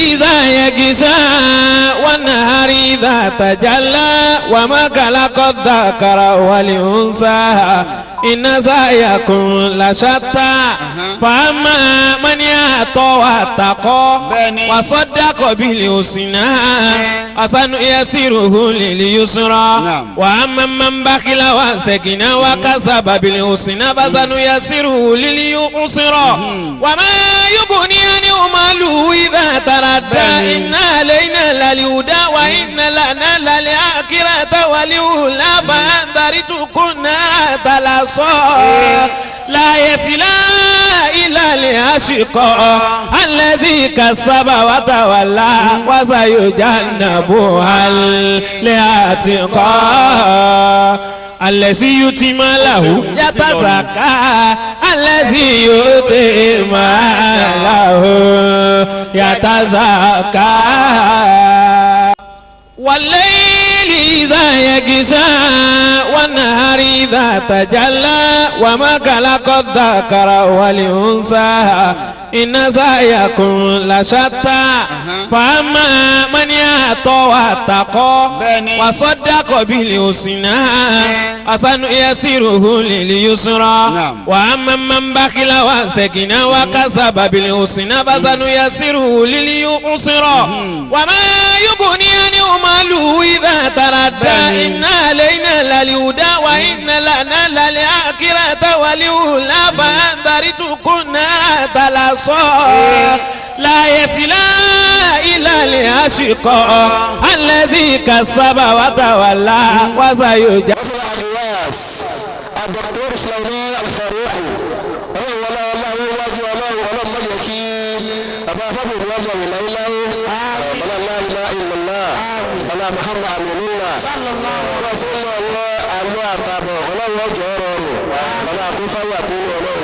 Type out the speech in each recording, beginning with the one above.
إذا يغشى والنهار إذا تجلى وما خلق الذكر والأنثى إن سعيكم لشتى فأما من أعطى واتقى وصدق بالحسنى فسنيسره لليسرى وأما من بخل واستغنى وكذب بالحسنى فسنيسره للعسرى وما يغني عنه ماله إذا تردى إن علينا للهدى وإن لنا للآخرة والأولى فأنذرتكم نارا تلظى لا يصلاها إلا الأشقى الذي كذب وتولى وسيجنبها الأتقى الذي يؤتي ماله يتزكى الذي يؤتي ماله يتزكى والليل إذا يغشى والنهار إذا تجلى وما خلق الذكر والأنثى إن سعيكم لشتى فأما من أعطى واتقى وصدق بالحسنى فسنيسره لليسرى وأما من بخل واستغنى وكذب بالحسنى فسنيسره للعسرى وما يغني عنه ماله إذا تردى إن علينا للهدى وإن لنا للآخرة والأولى فأنذرتكم نارا تلظى لا يصلاها إلا الأشقى الذي كذب وتولى وسيجنبها الدكتور سليمان الفاروقي ọlọ́run ọlọ́run wájú ọlọ́run ọlọ́run má jẹ́ kí bàbá fábùrù wájú ọ̀run láéláé ọlọ́run la ilaha illallah ọlọ́run Muhammad aminullah ọlọ́run sí ọlọ́ àlọ́ àtàbọ̀ ọlọ́run ọjọ́ rọrùn ọlọ́run àkúfáwà kúrò ọlọ́run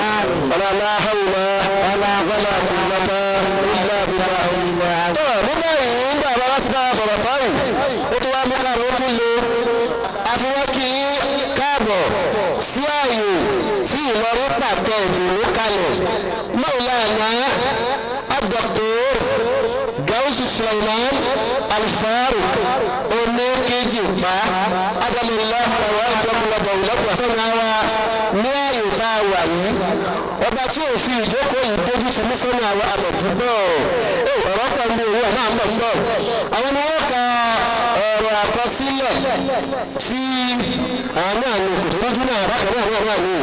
ọlọ́run la hawla wala quwwata illa billah. Tó ní báyìí nígbà bá wá sí bá a sọ̀rọ̀ báyìí ó tún wá mú káàró ó tún le àfiwọ́ kí káàbọ̀ sí ààyè tí Ìlọrin pàtẹ ìlú kalẹ̀ Maulana Dr. Gausu Sulaiman Al-Faruq oníkejìpá adamulahi àwọn ìjọba ìlọ́pàá sọ́nà wa ní ààyè tá a wà yìí ọba tí ò fi ìjókòó yìí dójú ti ní sọ́nà àwọn àmọ̀dúgbò ọ̀rọ̀ pẹ̀lú owó ẹ̀ náà ń bọ̀ ń bọ̀ àwọn ni wọ́n ka ọ̀rọ̀ àkọsílẹ̀ tí àwọn náà ní kòtò lójú náà bákan náà náà ní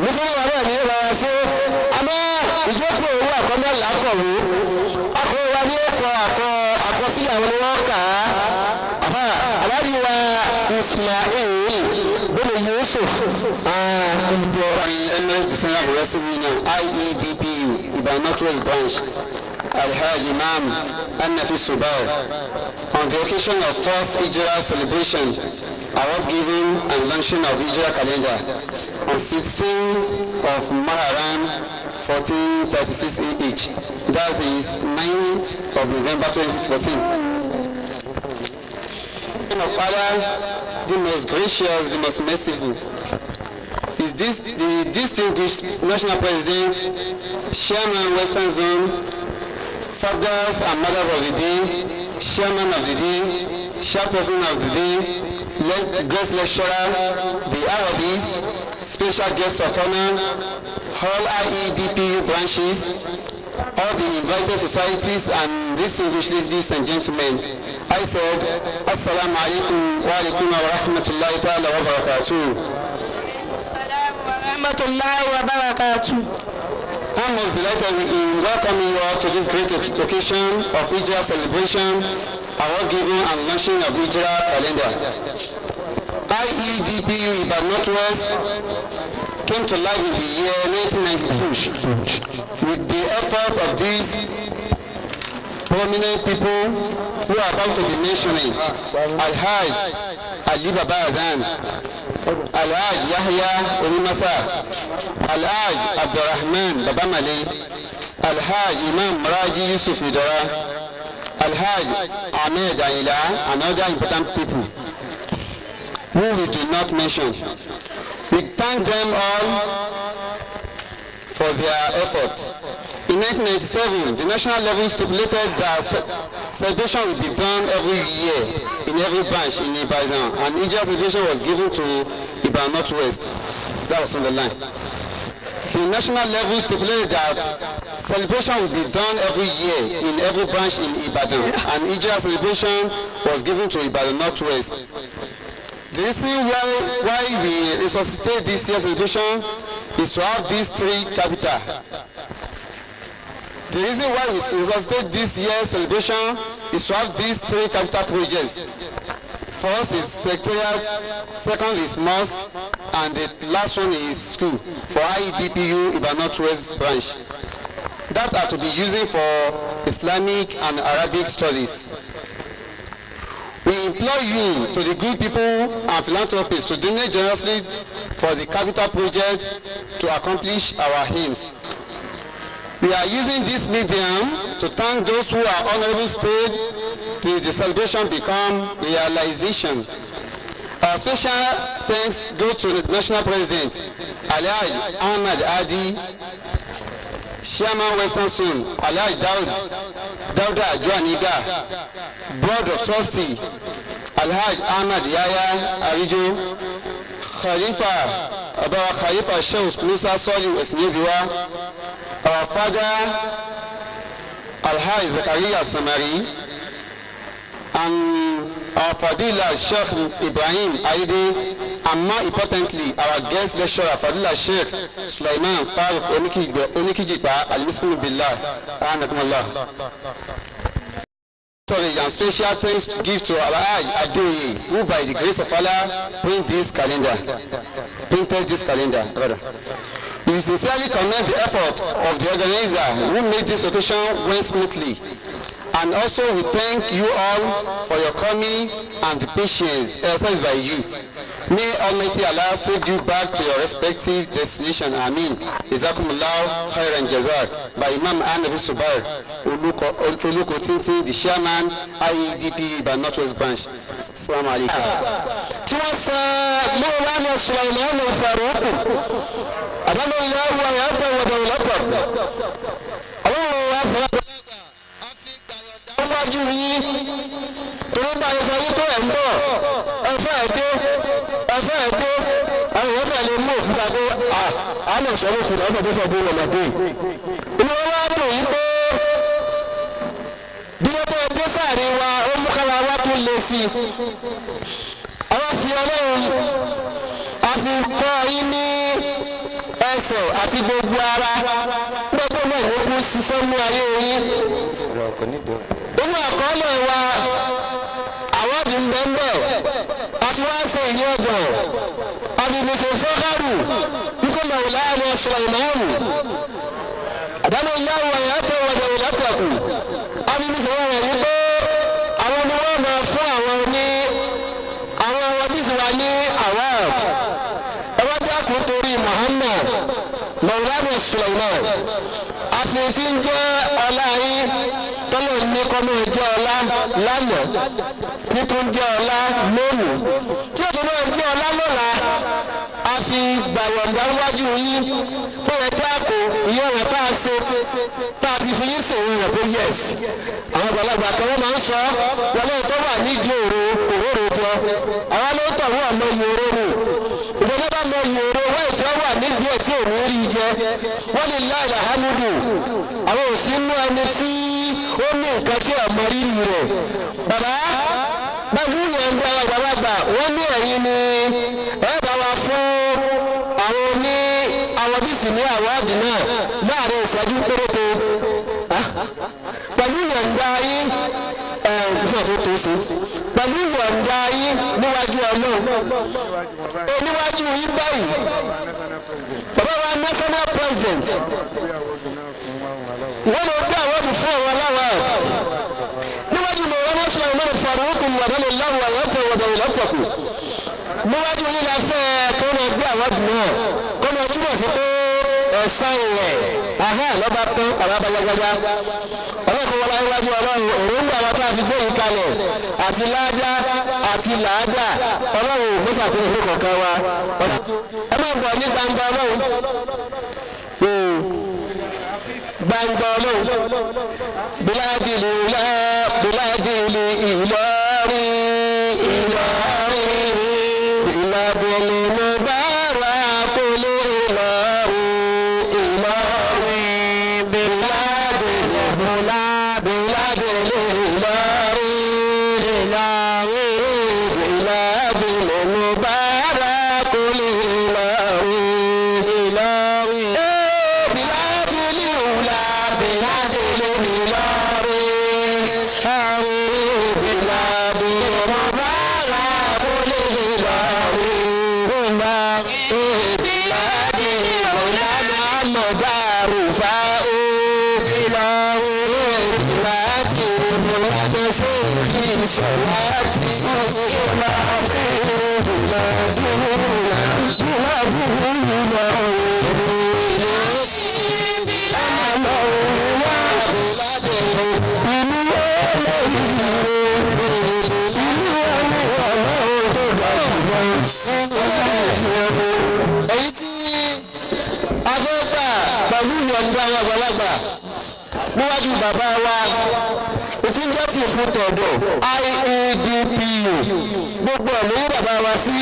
ní fún wa náà ní ìlọra sí àmọ́ ìjókòó owó àkọ́mọ́ làákọ̀wé akọ̀wé wa ní ó kọ àkọsílẹ̀ àwọn ni wọ́n kà á àbá aláàjì wa Ismail bẹ́ẹ̀ Yusuf ìbò. Eminent Senior Progressive Union IEDPU Ibadan Northwest Branch Alhaji Imam Anafi Subair on the occasion of first Hijrah celebration, award giving and launching of Hijrah calendar on 16th of Muharram 1436 AH, that is 9th of November 2014. Name of Allah, the most gracious, the most merciful. Is this the distinguished national president, chairman Western Zone, fathers and mothers of the day, chairman of the day, chairperson of the day, guest lecturer, the awardees, special guests of honor, all IEDPU branches, all the invited societies and distinguished ladies and gentlemen. I said, Assalamu alaikum wa alaikum wa rahmatullahi ta'ala wa barakatuh. Rahmatullahi wa barakatuh. I'm most delighted in welcoming you all to this great occasion of Hijrah celebration, award giving and launching of Hijrah calendar. IEDPU Ibadan Northwest came to life in the year 1992 with the effort of these prominent people who are about to be mentioning: Alhaj Ali Baba Azan, Alhaj Yahya Onimasa, Alhaj Abdurrahman Babamale, Alhaj Imam Raji Yusuf Idora, Alhaj Ahmed Ayila, and other important people who we do not mention. We thank them all for their efforts. In 1997, the national level stipulated that celebration will be done every year in every branch in Ibadan, and Hijrah celebration was given to Ibadan Northwest. That was on the line. The national level stipulated that celebration will be done every year in every branch in Ibadan, and Hijrah celebration was given to Ibadan Northwest. The reason why we resuscitate this year's celebration is to have these three capital. The reason why we resuscitate this year's celebration is to have these three capital projects. First is secretariat, second is mosque, and the last one is school for IEDPU Ibadan Northwest branch. That are to be using for Islamic and Arabic studies. We implore you to the good people and philanthropists to donate generously for the capital project to accomplish our aims. We are using this medium to thank those who are honorable stayed till the celebration become realization. Our special thanks go to the national president, Alhaji Ahmed Adi, Chairman Western Zone, Alhaji Dauda Ajuaniga, Board of Trustee, Alhaji Ahmed Yaya Arijo, Khalifa Abawa Khalifa Sheikh Musa Soliu Esnebiwa, our father Alhaji Zakaria Samari, and our Fadila Sheikh Ibrahim Aide, and more importantly, our guest lecturer Fadila Sheikh Sulaiman Faruk Onikijipa Al-Miskin Billah, Anakumullah. Sorry, and special thanks to give to Alhaji Adoye, who by the grace of Allah printed this calendar. Rather. We sincerely commend the effort of the organizer who made this occasion went smoothly. And also we thank you all for your coming and the patience exercised by you. May Almighty Allah save you back to your respective destination. Ameen. Jazakumullahu khairan jazak. By Imam Anabi Subair Oluko Tintin, the chairman, IEDP Ibadan Northwest Branch. Assalamu alaikum. Tí wọ́n sọ Mawlana Sulaiman Faruq, Adamallahu ayata wa dawlata. Ọlọ́run wa fọlá wájú yín torí bá a sọ yín pé ẹ̀ ń bọ̀ ẹ̀fẹ́ ẹ̀ dé ẹ̀fẹ́ ẹ̀ dé àwọn èèyàn fẹ́ lè mú òkúta pé a lè sọ òkúta ọ̀fẹ́ tó fẹ́ bó wọn dé. Inú wọn wá dùn yín pé bí wọ́n tẹ́ ẹ dé sáàrin wa ó mú kára wa tó le sí i. Àwọn fi Ọlọ́run a fi kọ́ yín ní ẹsẹ̀ àti gbogbo ara gbogbo náà ló kú ṣiṣẹ́ mú ayé yín. Inú àkọọ́lẹ̀ wa àwọ́dì ń bẹ́ ń bẹ̀ àti wá ṣe ìyẹn ọgbọ̀n àti ìṣe fọ́kàrù ikú Mawlana Sulaiman àdámọ̀ ìyáwó àyàtọ̀ wọ̀dọ̀ ìlàtẹ̀kù àti ìṣe wọn wọ̀nyí pé àwọn ni wọ́n máa fún àwọn ní àwọn ọmọ bísí wa ní award ẹ wá dákun torí Muhammad Mawlana Sulaiman àfihàn ń jẹ́ ọlá yín tọ́lọ̀ ní kọ́mọ jẹ́ ọlá lánàá títún jẹ́ ọlá lónìí tí ó tún máa jẹ́ ọlá lọ́la a fi gbàyọ̀ǹda wájú yín pé ẹ dáko ìyẹn rẹ̀ tá a ṣe tá a ti fi yín ṣèwé rẹ̀ pé yẹs àwọn àgbàlagbà kan wọ́n máa ń sọ wọlé tó wà nídìí òru òróró jọ àwọn ló tọ̀ wọ́n mọ iye òróró ìgbọ́dọ̀ bá mọ iye òróró wọ́n tí wọ́n wà nídìí ẹ̀ tí òun rí jẹ wọ́n lè láì làhámúdù àwọn òsì nú ẹni tí ó ní nǹkan tí ọmọ rírì rẹ̀ bàbá báwo yẹn ń gba àgbàlagbà wọ́n ní ẹ̀yin ni ẹ bá wa fún àwọn ní àwọn bísí ní àwádìí náà láàrin ìṣẹ́jú péréte pẹ̀lú ìyọ̀ǹda yín ẹ̀ tó tó sí pẹ̀lú ìyọ̀ǹda yín níwájú Ọlọ́run níwájú yín báyìí bàbá wa national president wọ́n lè gbé àwọn ọdún fún àwọn aláwọ̀ níwájú mọ̀ wọ́n lọ́sọ̀rọ̀ ìmọ̀ Faruq wàdánù láwọ̀ àyàtọ̀ wàdánù látọ̀kù níwájú yín la fẹ́ kó lọ gbé àwọn ọdún náà kó lọ túbọ̀ sí pé ẹ̀sán ilẹ̀ ahọ́n lọ́ba tán ọ̀rọ̀ abalagbada ọlọ́kọ̀ wọlé iwájú ọlọ́run òrùngbà wa tá a fi gbé yìí kalẹ̀ àti láàdá àti làádá ọlọ́run ò mọ́sàkóso fún kọ̀ọ̀kan wa ẹ má bọ̀ ní gbangba ọlọ́run. Gbangba ọlọ́run bíládìlì ìlà bíládìlì Ìlọrin Ìlọrin bíládìlì mubarakuli Ìlọrin Ìlọrin bíládìlì bíládìlì Ìlọrin Ìlọrin bíládìlì mubarakuli Ìlọrin Ìlọrin. Bíládìlì ìlà bíládìlì Ìlọrin bíládìlì mubarakuli Ìlọrin Ìlọrin bíládìlì ìlà mọ̀dárùfà ó Ìlọrin bíládìlì bíládìlì sọ̀láàtì Ìlọrin bíládìlì bíládìlì Ìlọrin. Èyí tí a fẹ́ gbà pẹ̀lú ìyọ̀ǹda àwọn àgbàlagbà níwájú bàbá wa ìtí ń jẹ́ ti fún tọ̀dọ̀ IEDPU gbogbo ẹ̀ lórí bàbá wa sí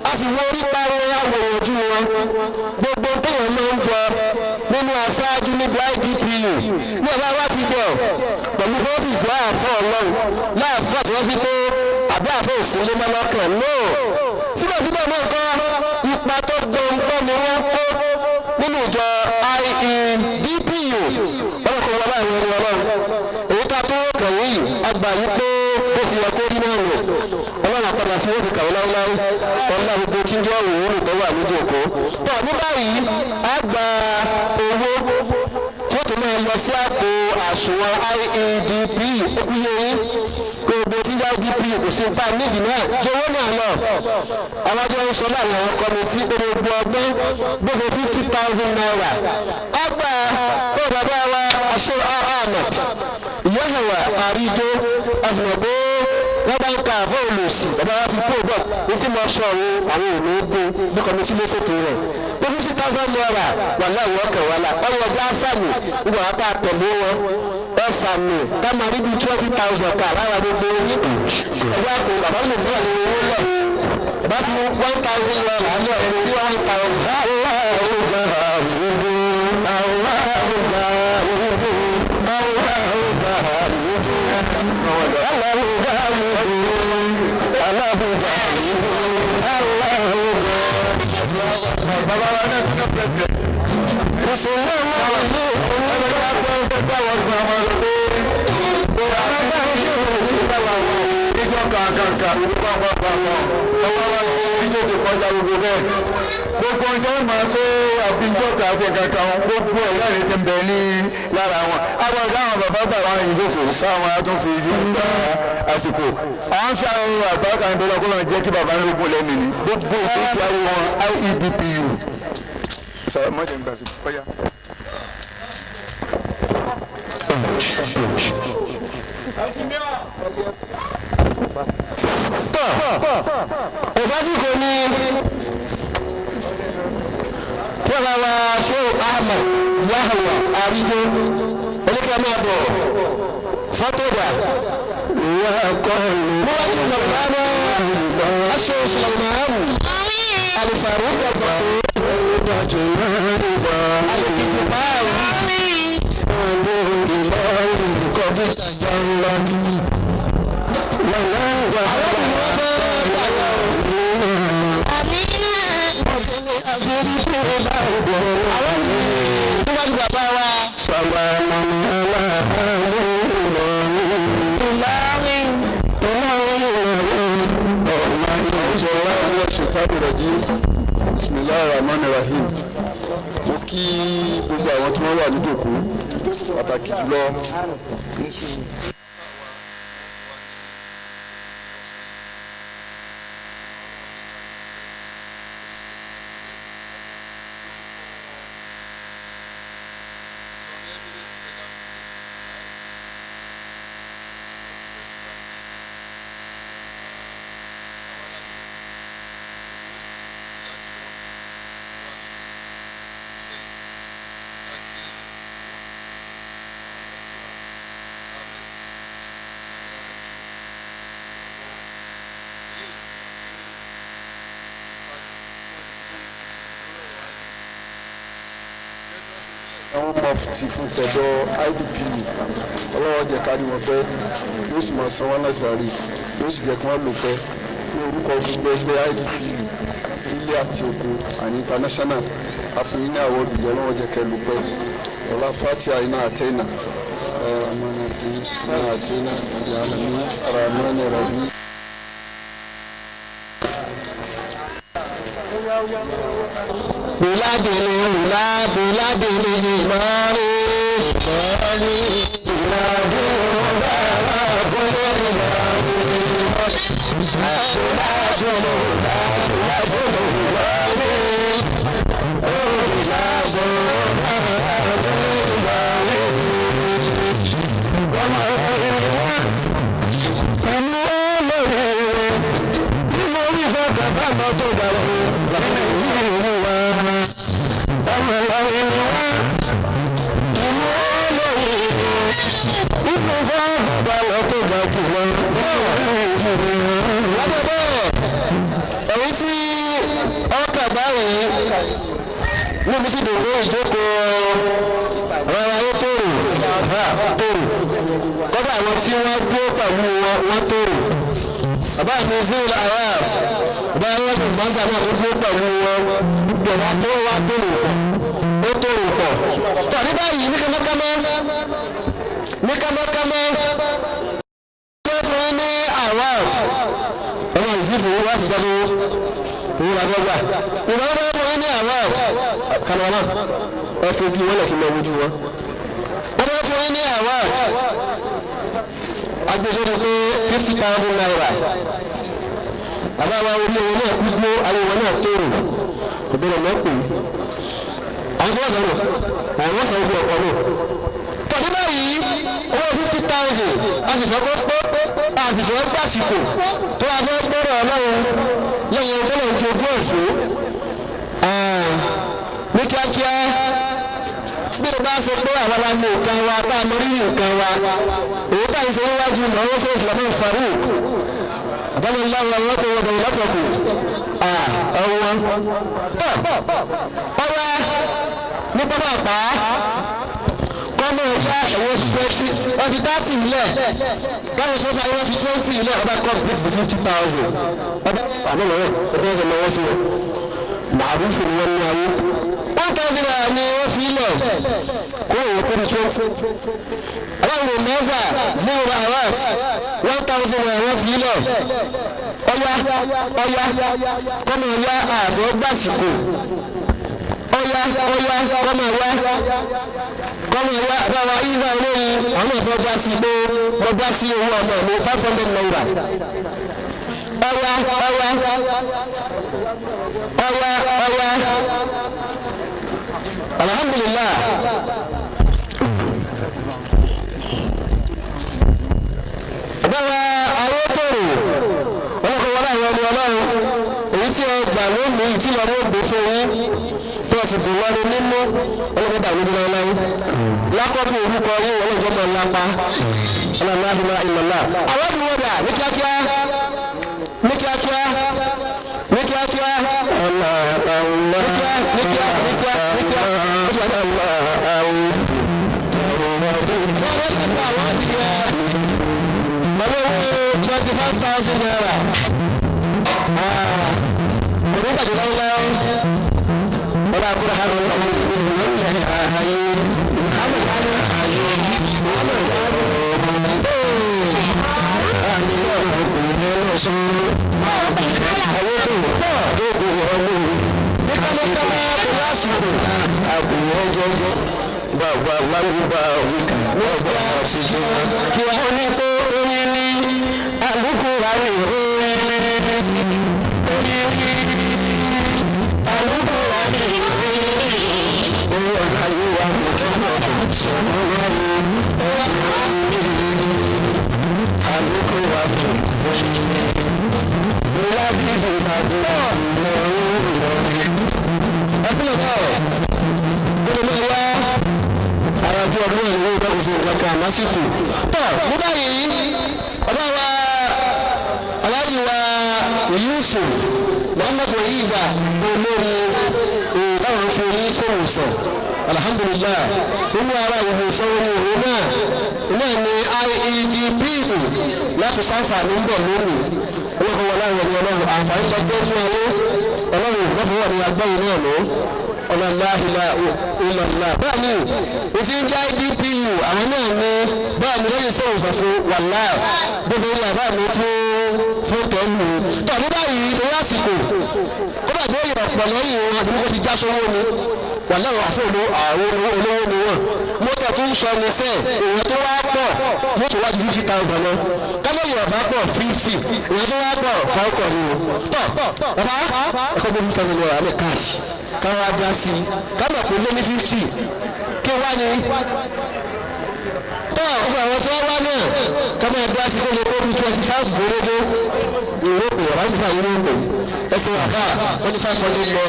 a sì wọ́n orí parọ́ àwòrán ojú wọn gbogbo téèyàn máa ń jẹ nínú aṣáájú níbi IDPU ní bàbá wa ti jẹ pẹ̀lú bó ti jẹ́ àfọ́ ọlọ́run láàfọ́ àti wọ́n fi pé àbí àfọ́ òsínlé mọ́lọ́kàn náà síbẹ̀síbẹ̀ náà kọ́ ipa tó gbọ̀ngbọ́n ni wọ́n kó nínú ìjọ IEDPU ọlọ́kọ̀ wọn bá ìwé ọlọ́run èyí ká tó kàn yìí àgbà yìí pé ó sì yẹ kó rí náà lò ọlọ́run àpàdà sí wọ́n fi kàwé láúláú ọlá gbogbo tí ń jẹ́ òwúrò tó wà lójú òkó tó ní báyìí a gba owó tí ó tún máa lọ sí àpò àsùnwọ̀n IEDP okúyé yín gbogbo tí ń jẹ́ IDP kò sí nípa nídìí náà ju owó náà lọ àwọn àjọ ń sọ láwọn àwọn kọ́mítì gbogbo ọgbọ́n gbèsè 50,000 naira a gba ó bàbá wa aṣọ Ahmed Yahya Arijo asùnwọ̀n pé wọ́n bá ń ka àfọ́ olùsì bàbá wa ti kó bọ̀ ní tí mo sọ òun àwọn òní gbó bí kọ́mítì ló ṣètò rẹ̀ pé 50,000 naira wà láwùjọ ọkàn wà lá ọwọ́ ọjà sàmì ìwà apá tẹ̀lé wọn ẹ sàmì ká máa rí bíi 20,000 ká lára gbogbo yín ẹgbẹ́ àpò bàbá mi bọ̀ ní owó lẹ̀ bàbá fi 1,000 naira lẹ̀ tí 1,000. Bàbá wa náà sọ́nà president. Gbogbo ọjọ́ máa tó àbíjọ́ kàáfẹ́ kankan gbogbo ẹ̀ láti ti ń bẹ ní lára wọn. Àwọn ọ̀gá àwọn bàbá bàbá wọn ìjókòó káwọn á tún fi yí gba àsìkò. Àwọn fi àwọn àgbà kan ń bẹ lọ́kọ́ lọ́n jẹ́ kí bàbá ń lógun lẹ́mìí ni. Gbogbo ìgbésí ayé wọn IEDPU. Sọ̀rọ̀ mọ́jẹ̀ ń gbà sí ọ̀yà. Tọ́ òfásìkò ni kí ọba wa ṣé Ahmed Yahya Arijo oníkẹ́ máa bọ̀ fọ́tò dà níwájú sọ̀rọ̀ aṣọ Sulaiman alifaru dọ̀tò alùpùpù báyìí àwọn ìwọ́n fẹ́ gbàgbọ́ àwọn níwájú bàbá wa. Bismillahir Rahmanir Rahim. Mo kí gbogbo àwọn tí wọ́n wà níjòkó pàtàkì jùlọ. Mufti fún tẹ̀dọ̀ IDPU ọlọ́wọ́ jẹ́ kárí wọn pẹ́ yóò sì máa san wọ́n lẹ́sàn-án yóò sì jẹ́ kí wọ́n lò pẹ́ ní orúkọ gbogbo ẹgbẹ́ IDPU ilé àti oko àní international àfihàn ní àwọn olùjẹ́ ọlọ́wọ́ jẹ́ kẹ́ lò pẹ́ ọlá fatia iná àtẹ́nà iná àtẹ́nà ìyàlẹ́mí ramani rabi. Bùládìní wùlá bùládìní ìlọrin ìlọrin bùládìní wùlá bùládìní ìlọrin bùládìní wùlá bùládìní ìlọrin bùládìní ìlọrin. Ọmọ ìlú olóore bí mo rí fọkàn bá mọ́ tó dàrú ní Nàìjíríà wá. Ọmọ Ìlọrin ni wá ìlú olóore bí mo fọkàn bá lọ tó ga jù lọ ní Nàìjíríà. Lábẹ́ bẹ́ẹ̀, èyí tí ọkà báyìí níbi tí dòdò ìjókòó rárá ó tòrò tòrò kọ́dà àwọn tí wọ́n dúró pẹ̀lú wọn wọ́n tòrò bàbá mi zero arat bàbá ayélujára gbọ́nsá náà tó dúró pẹ̀lú wọn gbogbo wọn tó wá tòrò pọ̀ ó tòrò pọ̀ tọ́ ní báyìí ní kámákámá ní kámákámá wọ́n fún yín ní award ọmọ ìsìnkú wọ́n ti jáde owó la fẹ́ gbà ìgbà wọn fún yín ní award kànáà ẹ fojú wọn lẹ kí n lọ wojú wọn wọ́n fún yín ní award agbésórí pé 50,000 naira bàbá wa orí owó náà kú gbó ayé wọn náà tóòrò kò gbọdọ̀ mọ́ pè é àwọn tí wọ́n sọ̀rọ̀ àwọn wọ́n sọ̀rọ̀ bí ọ̀pọ̀ náà tọ́jú báyìí owó 50,000 a sì fẹ́ kó pé a sì fẹ́ gbàsìkò tó a fẹ́ gbọ́rọ̀ ọlọ́run lẹ́yìn tó lọ́n jogún ẹ̀fọ́ ní kíákíá bí o bá ṣe pé àwọn la mú nǹkan wa bá a mọ rírì nǹkan wa èyí tá à ń ṣe níwájú lọ́wọ́ sí ìsìlámù Farouk àbámu ńlá ńlá ńlá tó wọdọ̀ látọ̀kù ọ̀wọ́n tọ́ ọ̀yá ní pápá àpá kọ́mọ ẹ̀yà ẹ̀wọ́ 20 wọ́n fi 30 ilẹ̀ káwọn sọ́sọ́ ayé wọ́n fi 20 ilẹ̀ ọba complete the 50,000 ọba àmọ́ lọ́wọ́ ọba ọ̀sẹ̀ lọ́wọ́ sí wọn màrúfù ni wọ́n ní ayé 1,000 naira ni wọ́n fi ilẹ̀ kó òwò kó di 20 aláwọ̀ mẹ́fà zero arat 1,000 naira wọ́n fi ilẹ̀ ọ̀yá ọ̀yá kọ́mọ ọ̀yá àfẹ́ gbàsìkò ọ̀yá ọ̀yá kọ́mọ ọ̀yá kọ́mọ ọ̀yá àbáwá ìzà olóyin àwọn ọ̀fẹ́ gbà sí pé mo gbà sí owó ọmọ mi 500 naira ọ̀yá ọ̀yá ọ̀yá ọ̀yá alhamdulillah. Báwa ayétòrò wọn kò wọlé àwọn ọmọ ọlọ́run èyí tí ẹ gbà lónìí tí lọ́wọ́ gbé fún yín tó ti bù wọ́n ní nínú ọlọ́run bá lóbi lọ́wọ́ lákọ́bù orúkọ yín wọ́n lọ́jọ́ mọ́ lápá ọlọ́run ìlọ́lá. Àwọn ìwọ́dà ní kíákíá ní kíákíá ní kíákíá ní kíá ní kíá ní kíá ní kíá ó sì wà ní wọ́n ti gba àwọn adìyẹ pẹ̀lú owó 25,000 naira. Òní gbàgbé láéláé ọlá àkúrò hàrù Kí wọ́n ní kó oyin ní alukura ní oyin ní oyin ní alukura ní oyin ní owó ọ̀gá yóò wá ní tí wọ́n kò sọ̀rọ̀ lọ́wọ́ oyin ní alukura ní oyin ní ìwádìí ìbàdàn lọ́wọ́ lọ́wọ́. Ẹkún lọ́wọ́ gbọ́dọ̀ máa wá ara tí ọdún náà ní ìgbà kò sí nǹkan kan lásìkò. Tọ́ ní báyìí ọba wa aláàjì wa Yusuf Muhammadu Isa olórí táwọn fi oyin sòwòsàn alhamdulillah nínú ara ìwòsàn oyin òun náà náà ni IEDP láti sáfàní ń bọ̀ lónìí ọlọ́run wọlé àwọn ẹni ọlọ́run àǹfààní lọ jẹ́ fún ayé ọlọ́run lọ́fọwọ́ ni agbáyé náà lọ ọlọ́láhìlá ìlànà bẹ́ẹ̀ ni o ti ń jẹ́ IDPU àwọn náà ní bẹ́ẹ̀ ni lẹ́yìn sọ̀rọ̀ fàfo wàlá gbogbo ilé àbá mi tó fún tẹ́lú tọ́ ní báyìí torí àsìkò kódà bí ó yẹ ọ̀pọ̀ lẹ́yìn wọn àti kókó ti já sówó ni wàlá àwọn àfọ àwọn olówó ni wọn mọ́tò tó ń sọ ní sẹ́ẹ̀ èèyàn tó wá pọ̀ yóò tó wá ju 50,000 lọ kálọ̀ yorùbá pọ̀ 50 èèyàn tó wá pọ̀ fáwọ́kọ̀ ni o tọ́ bàbá ẹ̀kọ́ gbé 50,000 naira lẹ̀ cash káwọn á dá sí i káwọn kò lé ní 50 kí wá ní tọ́ ọgbà àwọn tí wọ́n wá náà káwọn á dá sí i kó lè kó bí 25 gbòrógbó ìrókò ọ̀rá nípa ìrókò ẹsẹ̀ wàfà wọ́n ní 500 naira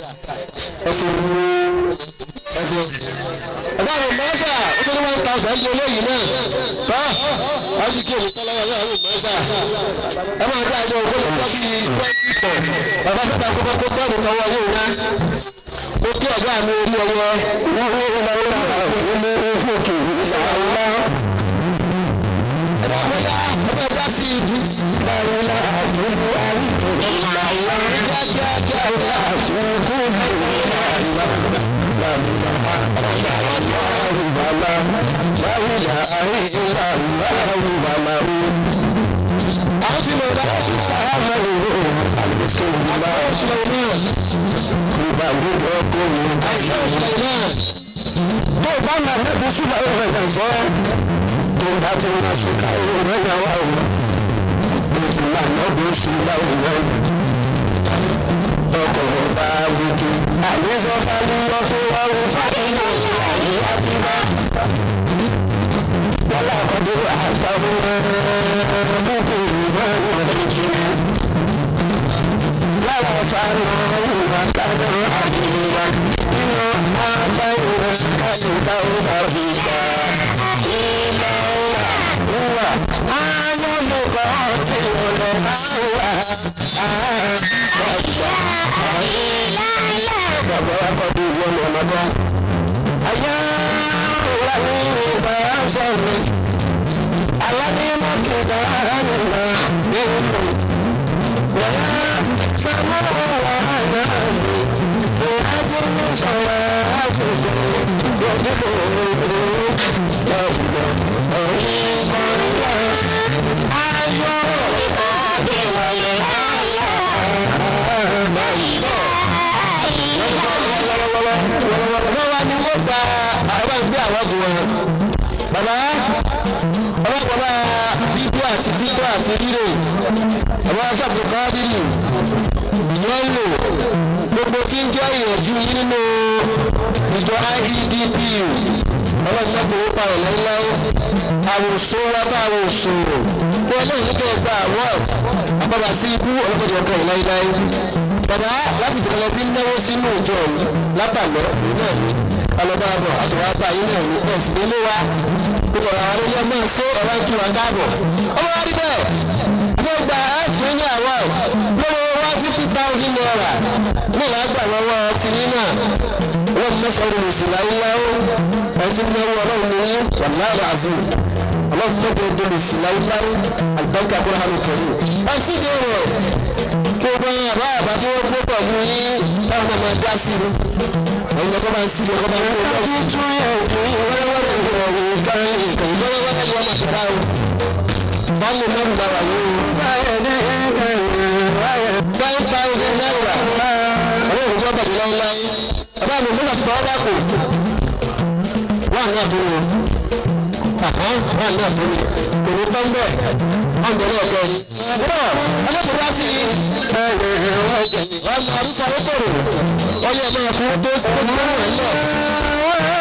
ẹsẹ̀ ẹsẹ̀ ọba àwọn mọ́sà ó tó ní 1,000 ẹ̀yẹ eléyìí náà tọ́ wọ́n sì kí èmi tọ́lá wọn àwọn mọ́sà ẹ máa dá àjọ òkú lọ bí 20 pọ̀ bàbá sábà kókó kó tẹ́rù tọwọ́ yóò wá ó kí ọ̀gá mi orí ọyẹ wọ́n ní ìlà ìlà ìlú fòkè ìsàlá ẹ bá dá sí ibi ìlà ìlà ìlú ìlà kíákíákíá ìlà ìlú tó bá nà lẹ́bi súnmọ́ ẹ̀rọ ẹ̀sọ́ tó bá ti ń sùkà ẹ̀rọ ẹ̀yà wà ó bó ti nà lẹ́bi súnmọ́ ẹ̀rọ ọkọ̀ bá wùkì àlẹ́sọ̀ fàlùyọ̀ fún wa ó fàlùyọ̀ àyè àbíbá wọ́lá àkọ́dé àtàwọn bùkù ìwọ̀n ìjìnlẹ̀ láwọn fàlùyọ̀ àtàwọn àdìyà nínú àbáyọ̀ kálíkà òfàfìkà ìlà wà ayọ̀lùkọ́ ìwọ̀lẹ̀ àwà bàbá wa kọ́ bí ìwọ ni ọmọ bọ́. Ayé wà ní ìgbà sọ̀rọ̀. Alábímọ kìdá àrùnà nínú. Wọ́n sọ́mọ́ wà náà ní. Ìyájú ní sọ̀rọ̀ àjòjò. Yọ̀dúgbò yọ̀dúgbò òyìnbó ayọ̀ ìwàlẹ̀ ayọ̀ wọ́n wá ní wọ́n gba àwọn ìgbé àwọn ọ̀gùn wọn. Bàbá ọlọ́pàá bíbí àti títọ́ àti rírè bàbá sàbùkọ́ rírì ìyẹn lò gbogbo tí ń jẹ́ ìyànjú yín nínú ìjọ IEDP ọlọ́run mọ́tò ó parọ̀ láíláí àwòsó wa bá àwòsó kó ọlọ́run kẹ́ ẹ gba award àpapà sí ikú ọlọ́pàá ọkọ̀ yìí láíláí. Bàbá láti ìdíkọlẹ tí ń náwó sínú ìjọ yìí lápàlọ́ òun náà ní alọ́bàbọ̀ àtọwábà yìí náà ní bẹ́ẹ̀ sì nílé wa pípọ̀ àwọn ilé ọmọ ṣé ọ̀rọ̀ ń kí wa káàbọ̀. Ọmọ wa rí bẹ́ẹ̀ fẹ́ gba ẹ̀fún ní award lọ́wọ́ 150,000 naira ní ìlàgbà lọ́wọ́ tìyín náà wọ́n mẹ́sàn-án rẹ̀ sì láíláí ẹtí náwó ọlọ́run ní wàláhì aziz ọlọ́run mẹ́jọ dolo sí láíláí àlùbáríkà kúrò hàn kẹ́rì. Ẹ sì dé rẹ̀ kí o bá yẹn àbá àbá tí wọ́n gbé pẹ̀lú yín táwọn náà máa dá sí i ẹ̀yin lọ́kọ́ bá ń sí i lọ́kọ́ bá ń kó lọ́kọ́ tún yẹ kí wẹ́rẹ́wẹ́rẹ́ wẹ́rẹ́wẹ́rẹ́ yọ ọmọ àtàrà o fáwọn mẹ́rin bá wà yìí o 9,000 naira ọlọ́run tó bàjẹ́ láíláí bàbá mi nígbà tí bàbá bá kù wà ní àbúrò wà ní àbúrò kò ní tán bẹ́ẹ̀ wọ́n bẹ̀rẹ̀ ọ̀kẹ́ ni. Ọlọ́pàá wá sí i ọmọ arúgbó ayétòrò ọyẹ ẹ̀ máa fún tó tó tó rẹ̀ lẹ̀.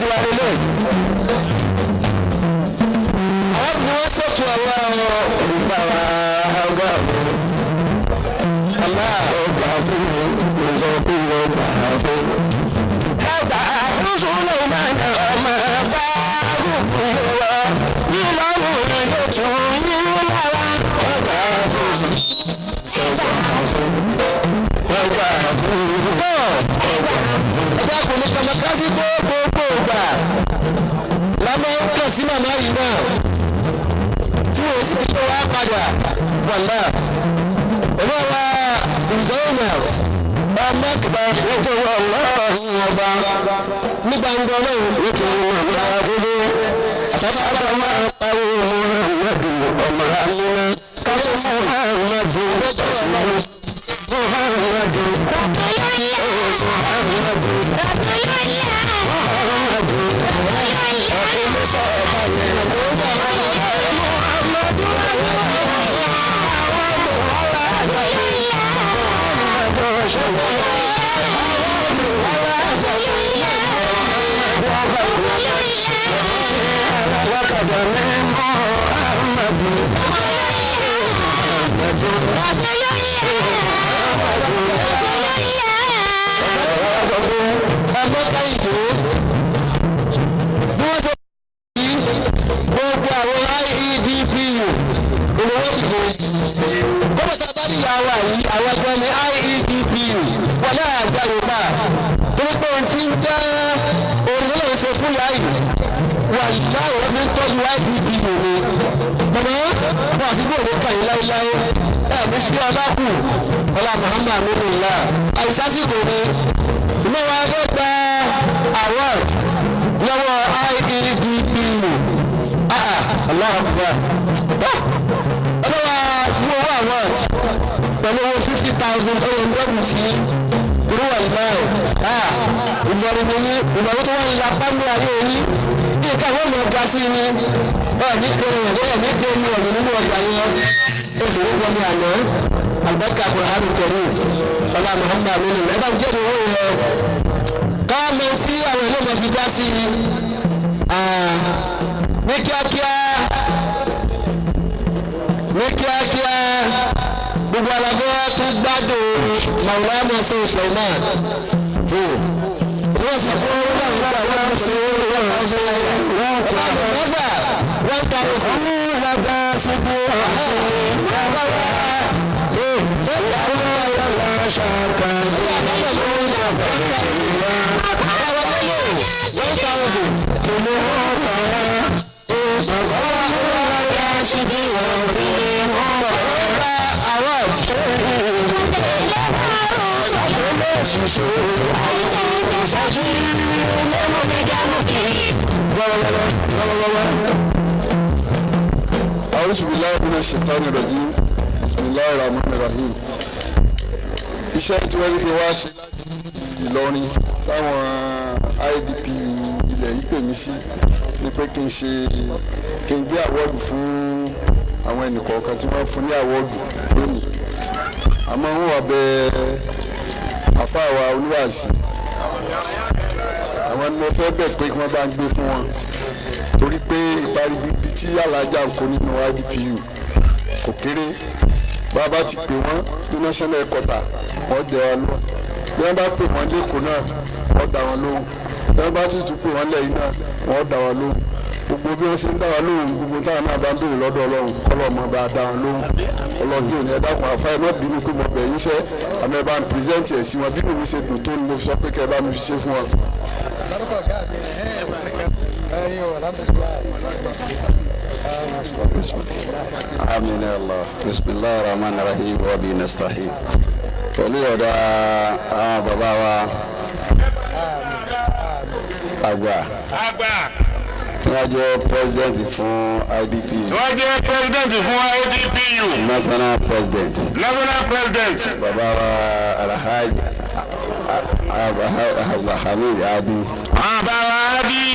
tiwa lélẹ̀. Àwọn ni wọ́n ṣètò àwọn olùgbà wa ọgá mi. Aláàbà fún mi sọ pé ọgbà fún mi. Ẹgbà fún Suleiman ọmọ Fárúkú wa. Ìlọrin ló tún yín lára. Ẹgbà fún mi. Ẹgbà fún mi. Ẹgbà fún mi. Ẹgbà fún mi kàmákásí gbogbo ìgbà. Lámọ́ kàn sí màmá yìí náà. Tí o sì fi wá padà wàlá. Olúwa Zainab ọmọ kìbá nítorí ọlọ́run ọba ní gbangba ọlọ́run nítorí ọmọ àdúgbò àtàkùn ọmọ àpáwọ̀ Muhammadu ọmọ amúná káfí Muhammadu ọ̀sùn Muhammadu Muhammadu Muhammadu Gbogbo àwọn IEDPU olówó ìbò gbọ́dọ̀ tá a bá ní ìyàwó àyí àwọn ẹgbẹ́ ní IEDPU wà láàrin àjọ Yorùbá torí pé ohun tí ń jẹ́ orin ló ń ṣe fún ìyá yìí wà láì wọ́n fi ń tọ́jú IEDPU ni bàbá wọn àti bóòlù kàn yín láéláé ẹ̀ ní sí ọlá kù ọlá Muhammad amínúlá àìsásìkò ni ilé wa fẹ́ gba award lọ́wọ́ IEDPU. Allahu Akbar. Ọlọ́wà mú owó award pẹ̀lú owó 50,000 ọ̀rọ̀ ndọ́gùn sí irú ìlà ẹ̀. Ìlọrin ni yín, ìlọrin tó wọ́n ń la pálí ayé yín. Bí nǹkan yóò mọ̀ ga sí ni, ẹ̀ ní kẹrin ẹ̀ ní kẹrin ọ̀yìn nínú ọjà yẹn. Oṣù tó wọlé àná, Àlùbáríkà Kùránì Kẹrim, Ọlá Muhammad Aminu, ẹ bá ń jẹ́ owó yẹn. Káwọn mọ sí àwọn ìlú ọmọ fi dá sí i. Ní kíákíá ní kíákíá gbogbo aláfẹ́ tó gbádùn Maulana Sheikh Suleiman wọ́n sọ fún wọn wọ́n wọ́n ṣe wọ́n ṣe wọ́n tó mẹ́fà wọ́n ta ọ̀sán lábá ṣubú àti A'udhu billahi minash shaitani rajim. Bismillahir rahmanir rahim. Iṣẹ́ tí wọ́n ní kí wá ṣe láti Ìlọrin táwọn IDP ilẹ̀ yìí pè mí sí ni pé kí n ṣe kí n gbé àwọ́dù fún àwọn ẹnìkọ̀ọ̀kan tí wọ́n fún ní àwọ́dù lónìí. Àmọ́ wọ́n wà bẹ àfáà wa oníwàásí. Àwọn ni mo fẹ́ bẹ̀ pé kí wọ́n bá ń gbé fún wọn torí pé ìparí bíbí tí alájà ń kó nínú IDPU kò kéré. Bàbá ti pè wọ́n ní national headquarter wọ́n jẹ́ wa lọ. Bí wọ́n bá pè wọ́n lẹ́kọ̀ọ́ náà wọ́n dá wọn lóhùn. Bí wọ́n bá sì tún pè wọ́n lẹ́yìn náà wọ́n dá wọn lóhùn. Gbogbo bí wọ́n ṣe ń dá wa lóhùn gbogbo táwọn náà bá ń béèrè lọ́dọ̀ Ọlọ́run kọ́lọ́ ọmọ bá dá wọn lóhùn. Ọlọ́jọ́ òní ẹ dákun àfa ẹ má bínú pé mo bẹ̀ yín sẹ́ àmọ́ ẹ bá ń pírẹsẹ̀ntì ẹ̀ sí wọn bí mi ṣe dùn tó ni mo fi sọ pé kẹ́ ẹ bá mi fi ṣe fún wọn. Amin ya Allah. Bismillahir Rahmanir Rahim wa bihi nasta'in. Pẹ̀lú ọ̀dọ̀ àwọn bàbá wa àgbà tí wọ́n jẹ́ president fún IDP. Tí wọ́n jẹ́ president fún IDPU. National president. National president. Bàbá wa Alhaji Abdulhamid Adi. Bàbá wa Adi.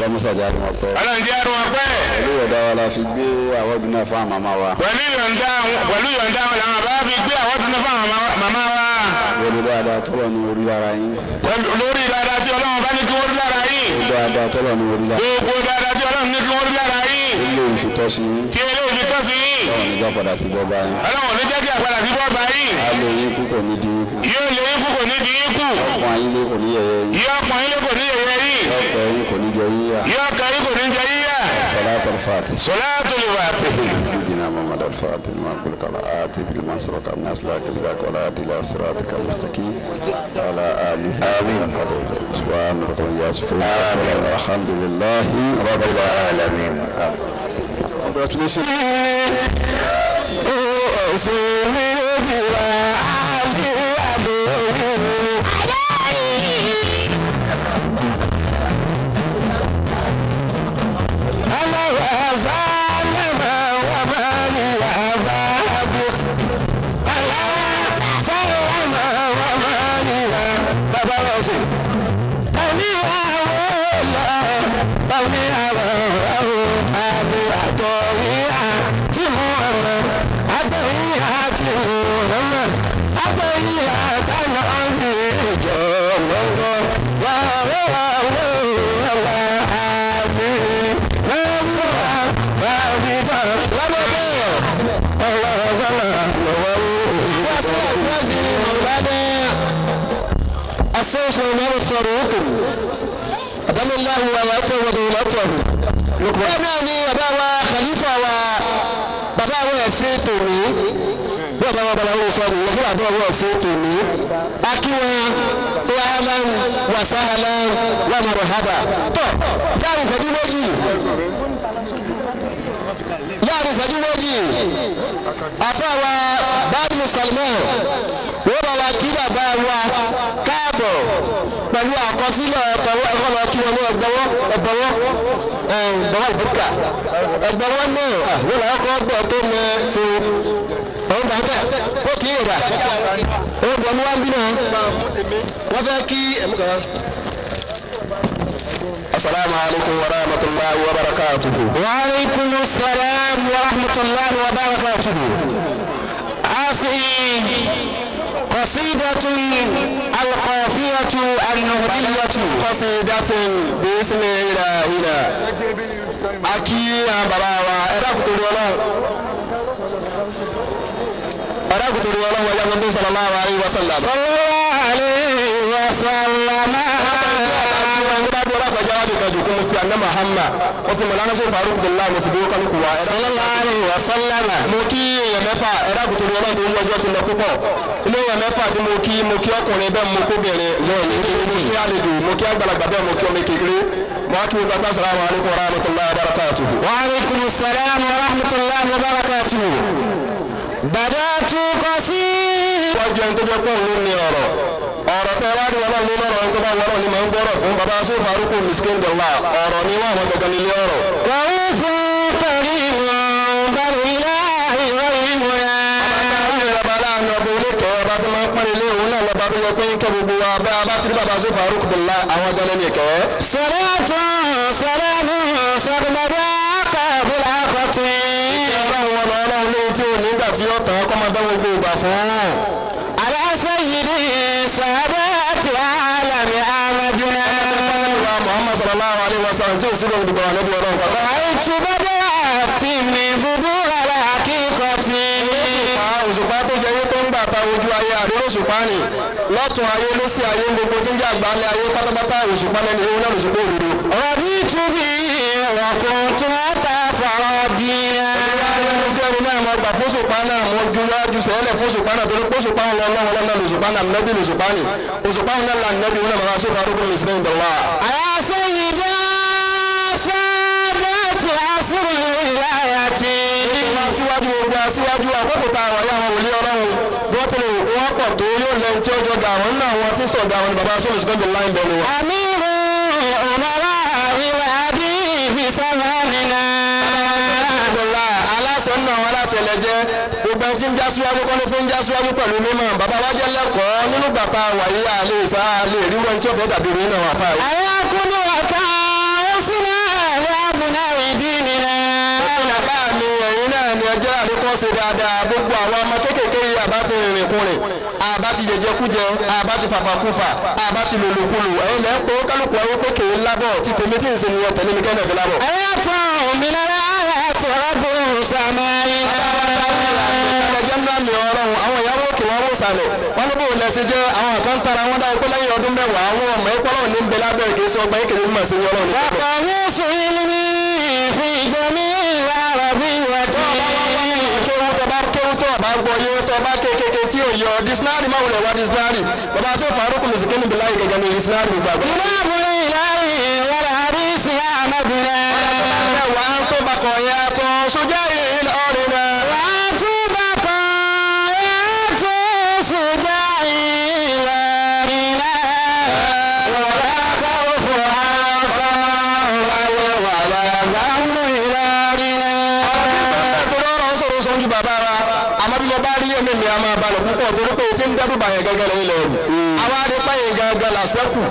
Ọlọ́mọsàjà ni wọ́n pẹ́. Ọlọ́run jẹ́ àrùn wọn pẹ́. Pẹ̀lú ìyọ̀ǹda wa la fi gbé àwọ̀dù náà fún àwọn màmá wa. Pẹ̀lú ìyọ̀ǹda wọn làwọn bá fi gbé àwọ̀dù náà fún àwọn màmá wa. Lórí dáadáa tọ́lọ̀ ní orí lára yín. Lórí dáadáa tí Ọlọ́run bá ní kí wọ́n rí lára yín. Lórí dáadáa tọ́lọ̀ ní orí lára. Gbogbo dáadáa tí Ọlọ́run ní kí wọ́n rí lára yín. Ilé ìfitọ́sí yín. Tí ilé ìfitọ́sí yín. Ọlọ́run nígbà padà sí bọ́ba yín. Ọlọ́run ní jẹ́ kí àpadà sí bọ́ba yín. A lè yín kú kò ní di yín kú. Yóò lè yín kú kò ní di yín kú. Ọkàn ayé lé kò ní yẹ̀yẹ́ yín. Yóò pọ́n yín lé kò ní yẹ̀yẹ́ yín. Ọkàn yín kò ní jẹ yíyà. Yóò kàn yín kò ní jẹ yíyà. Salatul Fatih. Salatul Fatih. سيدنا محمد الفاتح ما كل قراءات بالمن سبق الناس لا كذلك ولا إلى صراطك المستقيم وعلى آله آمين سبحان ربك يصفون الحمد لله رب العالمين. Bẹ́ẹ̀ náà ni bàbá wa khalifa wa bàbá wa ẹ̀sìn tòní bí bàbá wa bàbá wa sọ nìyẹn kí bàbá wa ẹ̀sìn tòní akíwọn ahlan wa sahlan wa marhaba. Tọ́ láàrin ìṣẹ́jú méjì láàrin ìṣẹ́jú méjì àfa wa báyìí Salman wọ́n bá wa kí bàbá wa káàbọ̀ pẹ̀lú àkọsílẹ̀ ẹ̀kọ́ lọ kí wọn ní ẹgbẹ́wọ́ ẹgbẹ́wọ́ ẹgbẹ́wọ́ ìbúkà ẹgbẹ́wọ́ náà wọ́n làwọn kọ́ gbọ́ tó mẹ ṣe ọ̀hún bàtà ó kì í rà ó bọ̀ ní wọ́n bí náà wọ́n fẹ́ kí ẹ̀mú kan. Asalaamu alaykum wa rahmatulahi wa barakatuhu. Wa alaykum salaam wa rahmatulahi wa barakatuhu. Asi قصيدة القافية النهرية قصيدة باسم إلهنا أكي بابا أراك تري الله ويا النبي صلى الله عليه وسلم صلى الله عليه وسلم sallallahu alaihi wasallam. Mo kí èèyàn mẹ́fà ẹ̀rọ àgùntàn ọlọ́run tó ń wọ́jọ́ ti lọ púpọ̀. Ilé èèyàn mẹ́fà tí mo kí ọkùnrin bẹ́ẹ̀ mo kóbìnrin lọ́ọ̀ni mo kí àlejò mo kí àgbàlagbà bẹ́ẹ̀ mo kí ọmọ kékeré. Mo á kí gbogbo agbá salamu alaykum wa rahmatulahi wa barakatuhu. Wa alaykum salam wa rahmatulahi wa barakatuhu. Badatu qasi. Wọ́n jẹun tó jẹ́ pé òun ní ọ̀rọ̀. Ọ̀rọ̀ tẹ́ wá ní ọlọ́run ní lọ́rọ̀ tó bá wọ́rọ̀ ni màá ń gbọ́rọ̀ fún baba sọ Faruku miskin dọ̀la ọ̀rọ̀ ni wọ́n àwọn gangan nílé ọ̀rọ̀. Wọ́n fún torí wọn bẹ̀rù ilé ìwé ìmúra. Ọba aláàánú ọba oníkẹ́ ọba tó máa ń pọ́n ilé òun náà lọ́ba tó yẹ pé ń kẹ́ gbogbo wa bá a bá ti rí baba sọ Faruku bìlá àwọn gangan ní ìkẹ́. Sọ̀rọ̀tún sọ̀rọ̀mù sọ̀rọ̀mọdé kọ̀ọ̀bùlà kọ̀tì. Ìkẹ́ ọlọ́run wọn ọlọ́run lóhun tí ò nígbà tí ó tàn kọ́ máa bá gbogbo ìgbà fún. Ala sayyidi sahabati alami amaduna. Muhammad sallallahu alaihi wasallam tí ó sì lóhun gbogbo àwọn ẹbí ọlọ́run pàtàkì. Ra'aytu badati min budura al-haqiqati. Òṣùpá tó jẹ́ yín pé ń gbà ta ojú ayé àdúró òṣùpá ni lọ́tún ayé ló sí ayé gbogbo tí ń jẹ́ àgbáńlé ayé pátápátá òṣùpá lẹ́nu ewu náà òṣùpá òdodo. Raditu bihi wa kuntu atafaradina. Sí ẹni náà mo gbà fóṣùpá náà mo ju wájú sẹ́lẹ̀ fóṣùpá náà torí fóṣùpá ń lọ lọ́wọ́ lọ́nà lòṣùpá náà nẹ́bí lòṣùpá ni òṣùpá ń lọ́la nẹ́bí wọn náà máa ṣe Faruku miskin dọ̀wà. Ala sayyidi sahabati asri wilayati. Síwájú gbogbo aṣíwájú àkókò tá a wà láwọn wòlíì ọlọ́run bí wọ́n ti lè wọ́n pọ̀ tó yóò lẹ́yìn tí ó jọ ga àwọn nínú àwọn tí sọ̀gá àwọn bàbá sọ̀rọ̀ sí gbọ́dọ̀ láì bẹ̀rù wọn. Amiru umara ìwádìí bisamanina. Aláṣẹ nínú àwọn aláṣẹ lẹ́jẹ́ gbogbo ẹni tí ń já síwájú kọ́ ló fi ń já síwájú pẹ̀lú mímọ̀ bàbá wa jẹ́ lẹ́kọ̀ọ́ nínú bàtà wàyí àlè ìsá àlè ìrírọ́ ẹni tí ó fẹ́ dàbí ìròyìn náà wà fáyé. Àwọn akúndùn ọ̀tá ó sì náà. ṣe dáadáa gbogbo àwọn ọmọ kéékèèké yìí àbá ti rìnrìn kùnrin àbá ti jẹjẹkújẹ àbá ti fàfàkúfà àbá ti lòlòkulò ẹ̀yin lẹ́ ń pé kálukú ayé pé kèé lábọ̀ tí tèmi tí ń ṣe nìyẹn tẹ̀lé mi kẹ́lẹ́ fi lábọ̀. ẹ̀yà tó mi lára àti ọ̀bùn sàmáyé. Ẹjẹ́ ńlá mi ọlọ́run àwọn ìyàwó kì wọ́n wò sàlẹ̀ wọ́n ní bóun lẹ́sẹ̀ jẹ́ àwọn kan tara wọn dáwọ́ pé lẹ́yìn ọdún mẹ́wàá àwọn ọmọ ẹ̀kọ́ ọlọ́run ní ń bẹ lábẹ́ kì í sọ ọgbà yìí kì í mọ̀ sí ọlọ́run. Fàkọ̀wé fìlímì fi jẹ́mi àròbí wẹ̀tí. Kéwú tó bá kéwú tó bá gbọ́ yé tó bá kékeré tí ò yọ dísínárì máa wulẹ̀ wá dísínárì bàbá sọ Faruku Mùsùlùmí bí láyé gẹ́gẹ́ ní dísínárì gbàgbọ́. Ìlàbùrì ìlàrí wàlá àdìsí àmàbìnrin. Wà á tó bakọ̀ yàtọ̀ sójà ìlọrin náà. Wà á tún bakọ̀ yàtọ̀ sójà ìlọrin náà. Wàlá khawfu àkọ́ wàlá gàmù ìlọrin náà. Torí ọ̀rọ̀ ń sọ̀rọ̀ sọ́njú bàbá wa àmọ́ bí mo bá rí ẹ̀mí mi a máa balẹ̀ púpọ̀ torí pé tí ń dẹ́rù bàyẹ̀ gẹ́gẹ́ lẹ́yìn lẹ́rù. Àwa adépá yẹn gẹ́gẹ́ làṣẹ́kù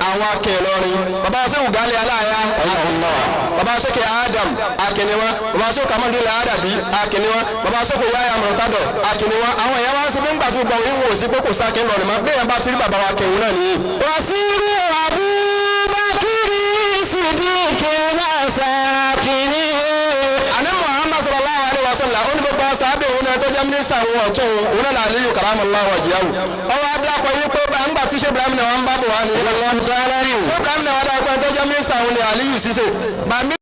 àwọn akẹ́lọ́rin. Bàbá sẹ́wù gálẹ̀ aláya. Bàbá sẹ́kẹ̀ Adam akẹ́niwá. Bàbá sẹ́kù Kamadu Adabi akẹ́niwá. Bàbá sẹ́kù Yahya Murtado akẹ́niwá. Àwọn èèyàn wá sí bí ńgbà tí gbogbo àwọn ìwò sí pé kò sáké lọ́rin mọ́. Bẹ́ẹ̀ bá ti rí bàbá wa kẹ̀wé náà nìyí. Wasiru Abubakiri Sidiki Masakini. Àní Muhammad sallallahu alaihi wasallam ó ní gbogbo sábẹ́ òun náà tó jẹ́ mínísítà òun ọ̀tún òun náà làlẹ́ yìí kàlámù Allahu wajhahu. Ọwọ́ abúlákọ̀ yìí pé bá ńgbà tí ṣé Ibrahim náà wọ́n ń bá bọ̀ wá ní. Ṣé Ibrahim náà wọ́n dáa pé tó jẹ́ mínísítà òun ni Aliyu Sise. Bàmí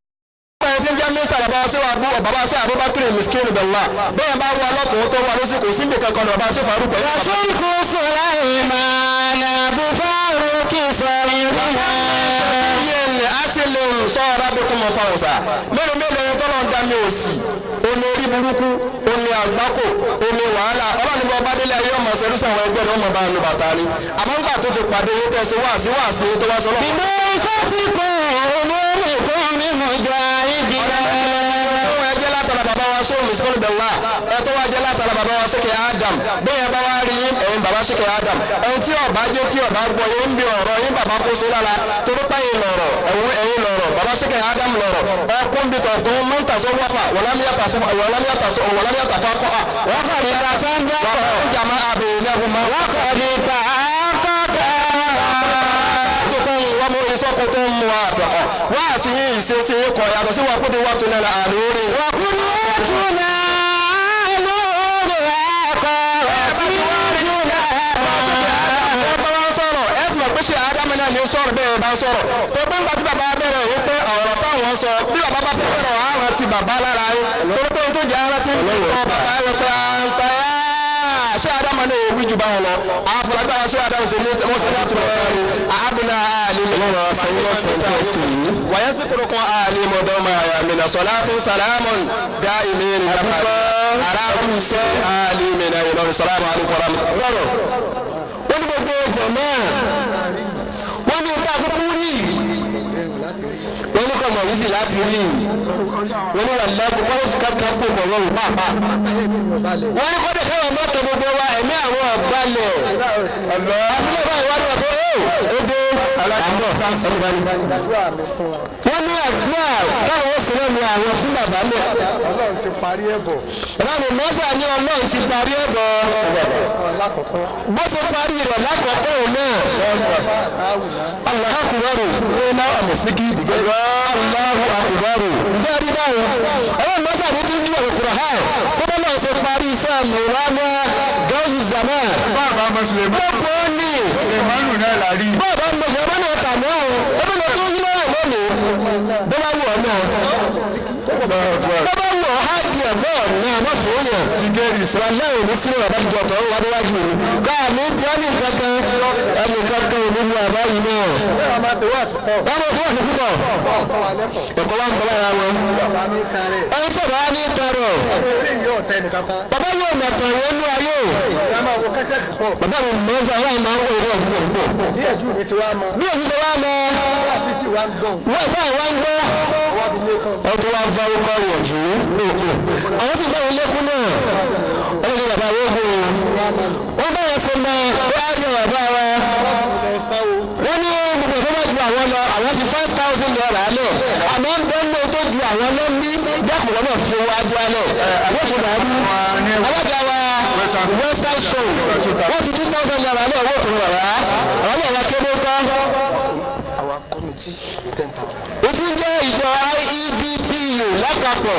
ẹni tí ń jẹ́ mínísítà bàbá ṣé wàá bú bàbá ṣé Abubakar miskin billah. Bẹ́ẹ̀ bá wà lọ́tún tó wà lọ́sí kò síbi kankan ní bàbá ṣé Faruk pẹ̀lú. Wasiru Sulaiman Abu Faruki Sayyidina. Yẹn asile sọ̀rọ̀ abẹ́kùn mọ̀ fáwọn sá. Mélòó mélòó ẹni tọ́lọ́ ń dá mi òsì, omi orí burúkú, omi àgbákò, omi wàhálà. Ọlọ́run ní bọ́ bá délé ayé ọmọ sẹ́lúsì àwọn ẹgbẹ́ rẹ̀ ọmọ bá ń lu bàtà ni. Àmọ́ ńgbà tó ti pàdé yín tẹ̀sí wáàsí wáàsí tó wá sọ́lọ́. Bímọ sátìkù olórí kún mi mú jọ ìdílé. Ẹ jẹ́ látara bàbá wa ṣé òmùsùn bẹ̀ wá. Ẹ tó wá jẹ́ látara bàbá wa ṣéke Adam. Bẹ́ẹ̀ bá wá rí ẹ̀yin bàbá ṣéke Adam. Ẹ̀yin tí ọba jẹ́ tí ọba gbọ́ yín ń bí ọ̀rọ̀ yín bàbá kó sí lára. Torí pé ẹ̀yin lọ̀rọ̀ ẹ̀yin lọ̀rọ̀ bàbá ṣéke Adam lọ̀rọ̀. Ọkùn bí tọ̀tún mọ́ntàsó wáfà wàlámíyàtà fákọ́ à. Wọ́n kọ̀ ní ta sọ́ńdọ̀. Wọ́n jàmá àbẹ̀yìn náà fún ma. Wọ́n kọ̀ ní ta àkọ́kọ́. Tukun wọ́n mú isọ́kun tó ń mu àpẹ̀kọ̀. Wá sí ìṣesí ikọ̀ yàtọ̀ sí wàkúndé wà tún náà àlórí. Wàkúndé tún náà lórí ẹ̀kọ́ síwájú náà. Ẹ bá wá sọ̀rọ̀ ẹ ti mọ̀ pé ṣé Ádámù náà ní sọ̀rọ̀ bẹ́ẹ̀ bá sọ̀rọ̀. Tó pé ńgbà tí bàbá bẹ̀rẹ̀ yìí pé ọ̀rọ̀ táwọn sọ bí bàbá bá fẹ́ sọ̀rọ̀ àrùn ti bàbá lára yín. Torí pé ohun tó jẹ́ ara ti ń bọ̀ bàbá rẹ̀ pé àǹtà yá. Ṣé Ádámù náà wí ju báwọn lọ? Àfọlágbá wa ṣé Ádámù ṣe ní wọ́n ṣe ní àtúbọ̀ àbúlá àlè wàyẹ́sì kúrò kan àlè mọ̀dọ́mọ̀ àmìnà sọ̀látún sàlámùn dá ìmí ní aráàlúṣẹ́ àlè mìíràn ìlọrin sàlámù alaikum Lọ́rọ̀ wọ́n ní gbogbo jọ̀mọ́ wọ́n ní ọba àkókò rí wọ́n ní kọ̀mọ̀ yìí sì láti rí wọ́n ní wàlúwà kó wọ́n fi kankan kó mọ̀ wọ́n pàápàá wọ́n ní kọ́dẹ̀ káwọn mọ́tò gbogbo wa ẹ̀mí àwọn ọ̀gbalẹ̀ àfihàn báyìí wọ́n ní wọ́n pé ó dé àbọ̀ wọ́n ní àdúrà káwọn ó sì náà ní àwọn fún bàbá mi. Ọlọ́run ti parí ẹ̀ bọ̀ Bàbá mi mọ́sà ní Ọlọ́run ti parí ẹ̀ bọ̀ bó ti parí rẹ̀ lákọ̀ọ́kọ́ òun náà. Allahu akbar ní àmọ̀síkì Allahu akbar. Ǹjẹ́ rí báwo? Ọlọ́run mọ́sà ní kí n jú ọ̀rọ̀ hàn. Bó bá náà ṣe parí iṣẹ́ Mùránà Gọ́ọ̀sù Zaman. Bàbá Mùsùlùmí. Bọ́ọ̀bù ní. Sùlẹ̀mánù náà là rí. Bọ́ọ̀bù Mùsùlùmí náà tà mọ́ ọ́n. Ó bí lọ tó yí lọ́rọ̀ lónìí. Bó bá wù ọ́ náà. Bó bá wù ọ́ á di ẹ̀ bọ́ọ̀ náà má fò ó yàn. Wàláhì ní sílẹ̀ bàbá jọ tọ̀ wá níwájú mi. Káà ní bí ọ́nì kankan ẹnì kankan ò ní ní àbá yìí náà. Wọ́n mọ̀ fún ọ̀sẹ̀ púpọ̀. Ẹ̀kọ́ wa ń bọ̀ lára wọn. Ẹni tí bàbá ní tọrọ. Bàbá yóò mọ̀ tọ̀ yẹn ní ayé. Bàbá mi mọ̀ ọ́sẹ̀ aláì máa ń wọ ìwé ọ̀gbọ̀n púpọ̀. Bí ẹ̀jú mi ti wá mọ. Bí èyí ti wá mọ. Wọ́n sì ti wá ń gbọ̀n. Wọ́n fẹ́ wá ń gbọ́. Ọtún wá fa orúkọ rẹ̀ jù ú. Àwọn sì gbọ́ ilé kún náà. Wọ́n ṣe bàbá wọ́n gbọ́. Wọ́n bá wọn ṣe mọ bí á ní bàbá wa. Wọ́n ní gbogbo ìfowópamọ́ ju àwọn lọ, àwọn fi $5,000 lẹ̀. Àmọ́ ń bẹ́ẹ̀ tó ju àwọn lọ́mí dákùn wọn náà fi owó ajé alẹ̀ wọ́n fi dàrú alága wa Western Zone wọ́n fi 2,000 naira lé owó òkùnrin bàbá àwọn yàrá kébé kọ́. Ìtí jẹ́ ìjọ IEBPU lápapọ̀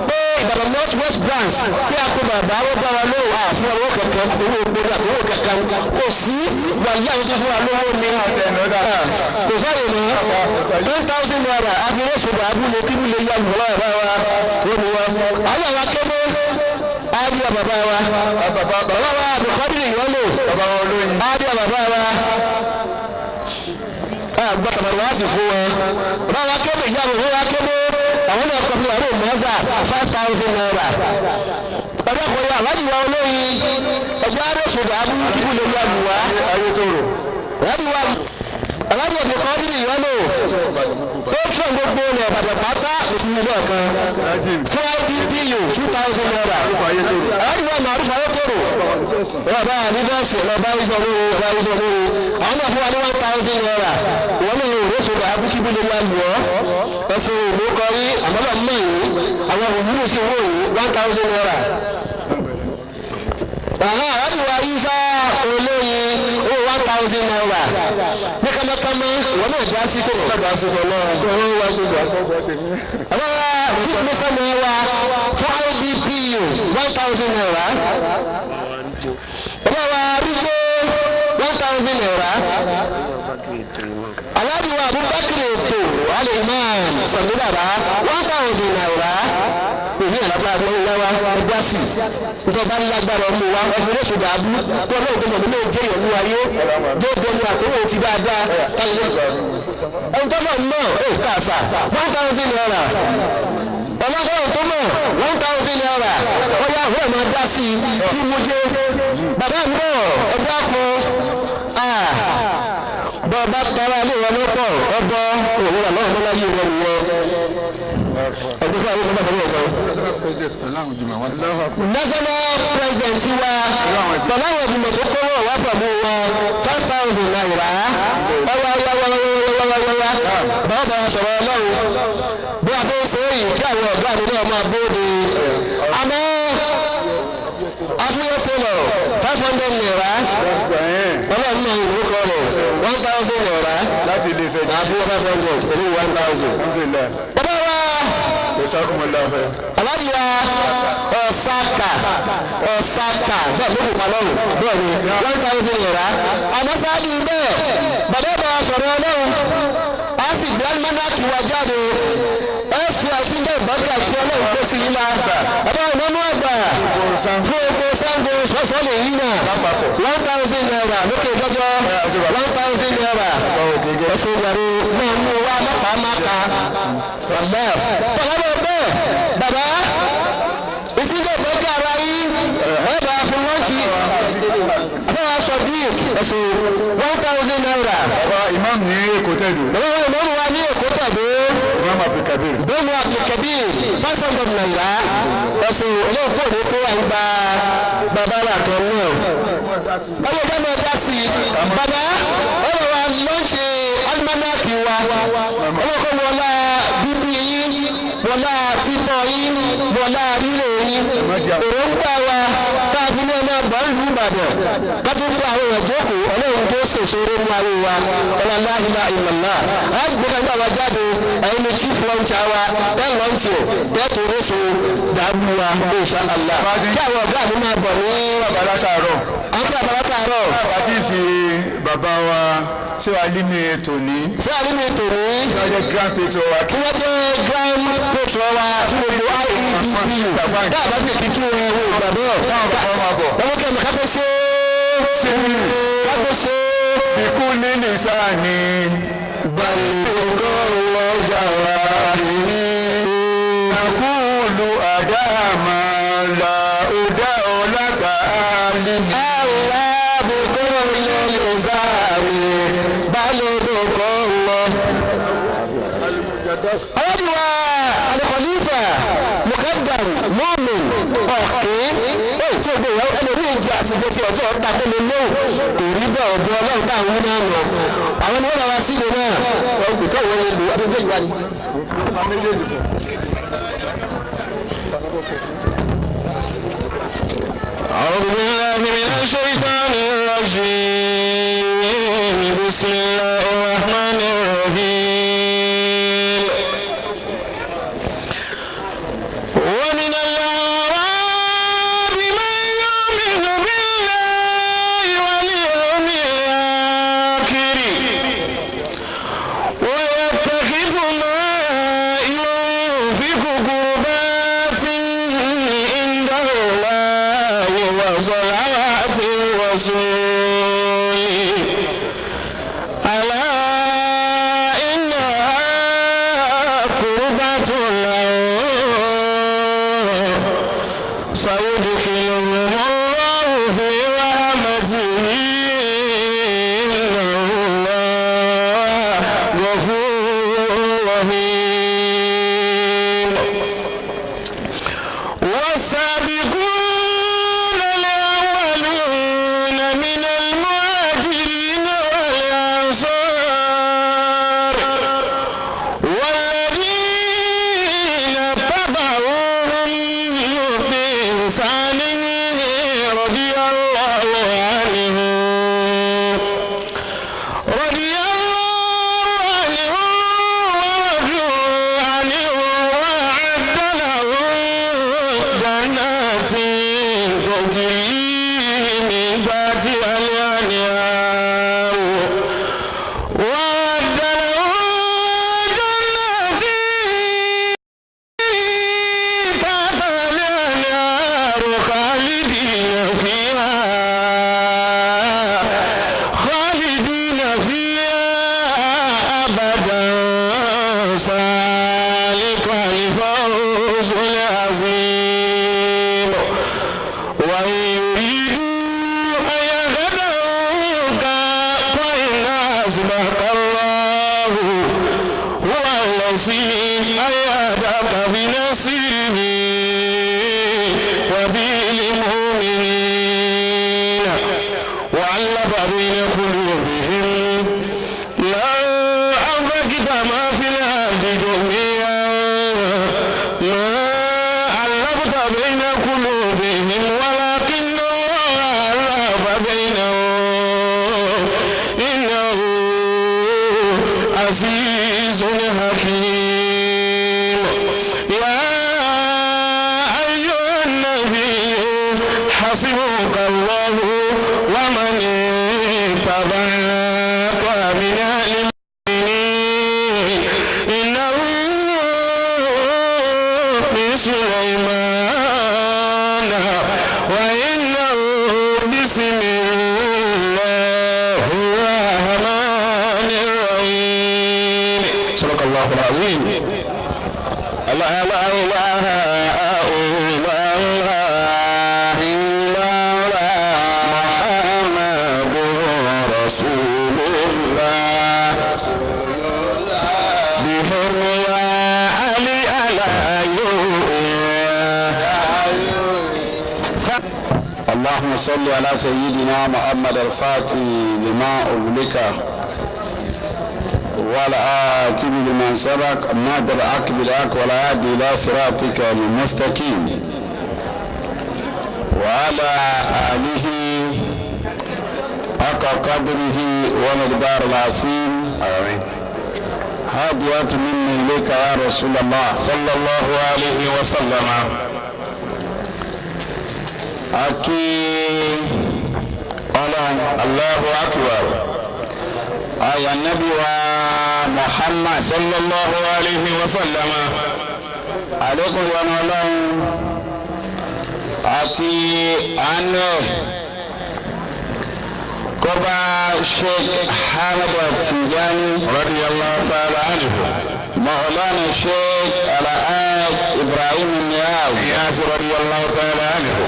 pé Ìbàdàn North West Branch pé a kó bàbá ó bá wa lóhùn àfún owó kẹ̀kẹ́ owó gbogbo àtowó kẹ̀kẹ́ kò sí wàlúù àwọn tó fún wa lówó ni kò sáyè mọ́ 10,000 naira àfi owó sọ̀rọ̀ abúlé kí lè yá lùwọ́ bàbá wa ó ní wa. Ayé àwọn akébé ayé bàbá wa bàbá wa àbùkọ́bìnrin ìyọ́lò ayé bàbá wa gbọ́dọ̀ wá sí fún wọn. Bàbá wa kébè ìyá mi wọ́n wá kébè àwọn náà kọ́ fún wa ní mọ́sà 5,000 naira. Ọjọ́ kan yà wájú wa olóyin ọjọ́ arẹ́sọ̀dọ̀ abúlé lè yà lù wá. Wájú wa aláàbò òfin kan nínú ìyọ́nù ó tún gbogbo ilẹ̀ Ìbàdàn pátá òtún ilé ọ̀kan fún IDPU 2,000 naira. Aláàbò wa màrúfà ayétòrò ọba àdídọ́sì ọba ìṣòro ọba ìṣòro àwọn náà fún wa ní 1,000 naira. Wọ́n ní ìrọ̀sọ̀dọ̀ abúkíbí lè yà lù ọ́ ẹ̀sìn òwò kọrí àmọ́lá mọ̀ yìí àwọn òwúrò sí owó yìí 1,000 naira. Bàbá àdúrà Isa olóyin owó 1,000 naira ní kámákámá ìwọ náà dá sí kò náà dá sí kò náà owó wá sí kò. Bàbá wa fífi mi sọ́mọ wa fún IBPU 1,000 naira. Bàbá wa arúgbó 1,000 naira. Alhaji wa Abubakar ètò alẹ́ imam sọ̀rọ̀ bàbá 1,000 naira. Èmi àlágbára ló ń wá ẹgbẹ́ sí nítorí bá lágbára ọmọ wa ọ̀fìn lóṣù dàbú kó ọlọ́run tó mọ̀ nínú ìjẹ́ ìyẹ̀wò ayé déédéé ní àkókò ti dáadáa táyé ẹni tó mọ̀ náà ẹ̀ káàsà 1,000 naira ọlọ́run tó mọ̀ 1,000 naira ọ̀yà àwọn ẹ̀ máa dá sí i fún mujé bàbá mi bọ̀ ẹgbẹ́ àpò bọ́ọ̀bá tara ilé wọn ló pọ̀ ọbọ̀ òwúrọ̀ lọ́wọ́ mọ́láyé wọn nìyẹn. Ọdún fún àwọn ọmọ bàbá wọn. National president wa pẹ̀lú àwọn ìgbìmọ̀ tó kọ́wọ́ wá pẹ̀lú wọn 5,000 naira ọwọ́ ọwọ́ bàbá bá sọ̀rọ̀ ọlọ́run bí a fẹ́ ṣe èyí kí àwọn ọ̀gá mi náà máa bóde àmọ́ afúnyẹ́ tẹ́lọ̀ 500 naira ọlọ́run náà ìlú kọ́ rẹ̀ 1,000 naira láti ilé iṣẹ́ àfúnyẹ́ 500 èmi 1,000. Bàbá wa aláàbí wa ọ̀sáka ọ̀sáka bẹ́ẹ̀ ló kò pa lọ́rùn bẹ́ẹ̀ ni 1,000 naira àmọ́ sáájú bẹ́ẹ̀ bàbá bá sọ̀rọ̀ ọlọ́run a sì gbé alimánàkì wa jáde ẹ fi àti ń dẹ́ ìbáríkà tí ọlọ́run kó sí yín la bàbá ìmọ̀nù àgbà fún epo Ṣàngó sọ́sọ́ lè yí náà 1,000 naira lókè jọjọ 1,000 naira ẹ̀sùn ìgbàdo náà mú wa mọ́pàá má ka ọ̀lẹ́ tọ́lá bẹ́ẹ̀ bàbá ìtúndẹ̀ bọ́kẹ́ ara yín ẹ̀ bá fún wọn kì í fún wa sọ bí ẹ̀sùn 1,000 naira. Bàbá imam ní Èkó tẹ̀dó. Bàbá imam wa ní Èkó tẹ̀dó. Imam Abdulkabir. Bẹ́ẹ̀ni Abdulkabir 500 naira ẹ̀sùn olóògbé òní pé à ń gba bàbá rà kan náà. Bàbá ìjà máa dá sí i. Bàbá ọ̀rọ̀ wa lọ́ọ̀ṣì alimanaki wa ọlọ́kọ̀ wọlá bíbí yín wọlá títọ́ yín wọlá rírò yín èròǹgbà wa tá a fi ní ọmọ ọgbà ìlú Ìbàdàn ká tó gbọ́ àwọn èèyàn jókòó ọlọ́run tó ṣèṣe mú ayé wa ọlọ́lá ìlà ìlànà á gbé kágbá wa jáde ẹ̀yin ní chief launcher wa tẹ́ lọ́ǹtì tẹ́ tó rọ́ṣọ dàbí wa insha Allah kí àwọn ọ̀gá mi máa bọ̀ ní. Bàbá látàárọ̀. Àwọn bàbá látàárọ̀. Bàbá tí ì fi bàbá wa ṣé wàá lé mi tòní. Ṣé wàá lé mi tòní. Tí wọ́n jẹ́ grand patron wa. Tí wọ́n jẹ́ grand patron wa fún gbogbo IEDPU. Dáàbà sì kí kí wọn wo ìgbà bẹ́ẹ̀. Táwọn bàbá máa bọ̀. Wọ́n kẹ́ mi kápẹ́ ṣe ṣe kápẹ́ ṣe. Ikú lílì sáà ni. Balùwẹ̀ ọjà wa. Àkúlù àdáàmà là ó dá ọ látà á lè ní. Àwòrán àbùkù lè sáà Ọlọ́dúnwà Al-Khalifa Mukadam Mumin ọ̀kẹ́ èyí tí ó gbé ìyàwó ẹlòmíì jẹ́ àsìkò tí ọ̀fẹ́ ọ̀tá fún mi lóhùn kò rí bẹ́ẹ̀ ọ̀dọ́ ọlọ́run bá àwọn náà lọ. Àwọn ni wọ́n bá wa sílẹ̀ náà ọ̀gbìn tó wọlé lò ọdún méjì wá ni. أعوذ بالله من الشيطان الرجيم بسم الله الرحمن الرحيم ومن الأعراب من يؤمن بالله واليوم الآخر ويتخذ ما ينفق قربات عند الله وصلوات الرسول ألا إنها قربة لهم سيدخلهم الله في رحمته إن الله غفور رحيم والسابقون الأولون من المهاجرين والأنصار والذين اتبعوهم بإحسان رضي الله عنهم ورضوا عنه وأعد لهم جنات تجري من تحتها الأنهار وأعد لهم جنات تحتها الأنهار خالدين فيها أبدا ذلك الفوز العظيم وإن يريدوا أن يخدعوك فإن حسبك الله هو الذي أيدك بنصره وبالمؤمنين وألف بين قلوبهم لو أنفقت ما في الأرض جميعا ما ألفت بين قلوبهم ولكن الله ألف بينهم إنه عزيز حكيم يا أيها النبي حسبك الله ومن اتبعك من المؤمنين إنه بسليمان وإنه بسم الله الرحمن الرحيم صدق الله العظيم لا لا إله إلا الله محمد رسول الله بهم يا علي على اللهم صل على سيدنا محمد الفاتح لما أغلق والعاتب لمن سبق نادر الحق بالحق والهادي إلى صراطك المستقيم وعلى آله حق قدره ومقدار العظيم. آمين. هاديات مني إليك يا رسول الله صلى الله عليه وسلم. Aki Ọlọ́run Allahu akbar. Aya Nabi wa Muhammad sallallahu alayhi wa sallam. Alekun wani Ọlọ́run àti àánú ẹ̀ kọba Sheikh Ahmed Tijani radiyallahu ta'ala anhu. Maulana Sheikh Alhaji Ibrahim Niass Niass radiyallahu ta'ala anhu.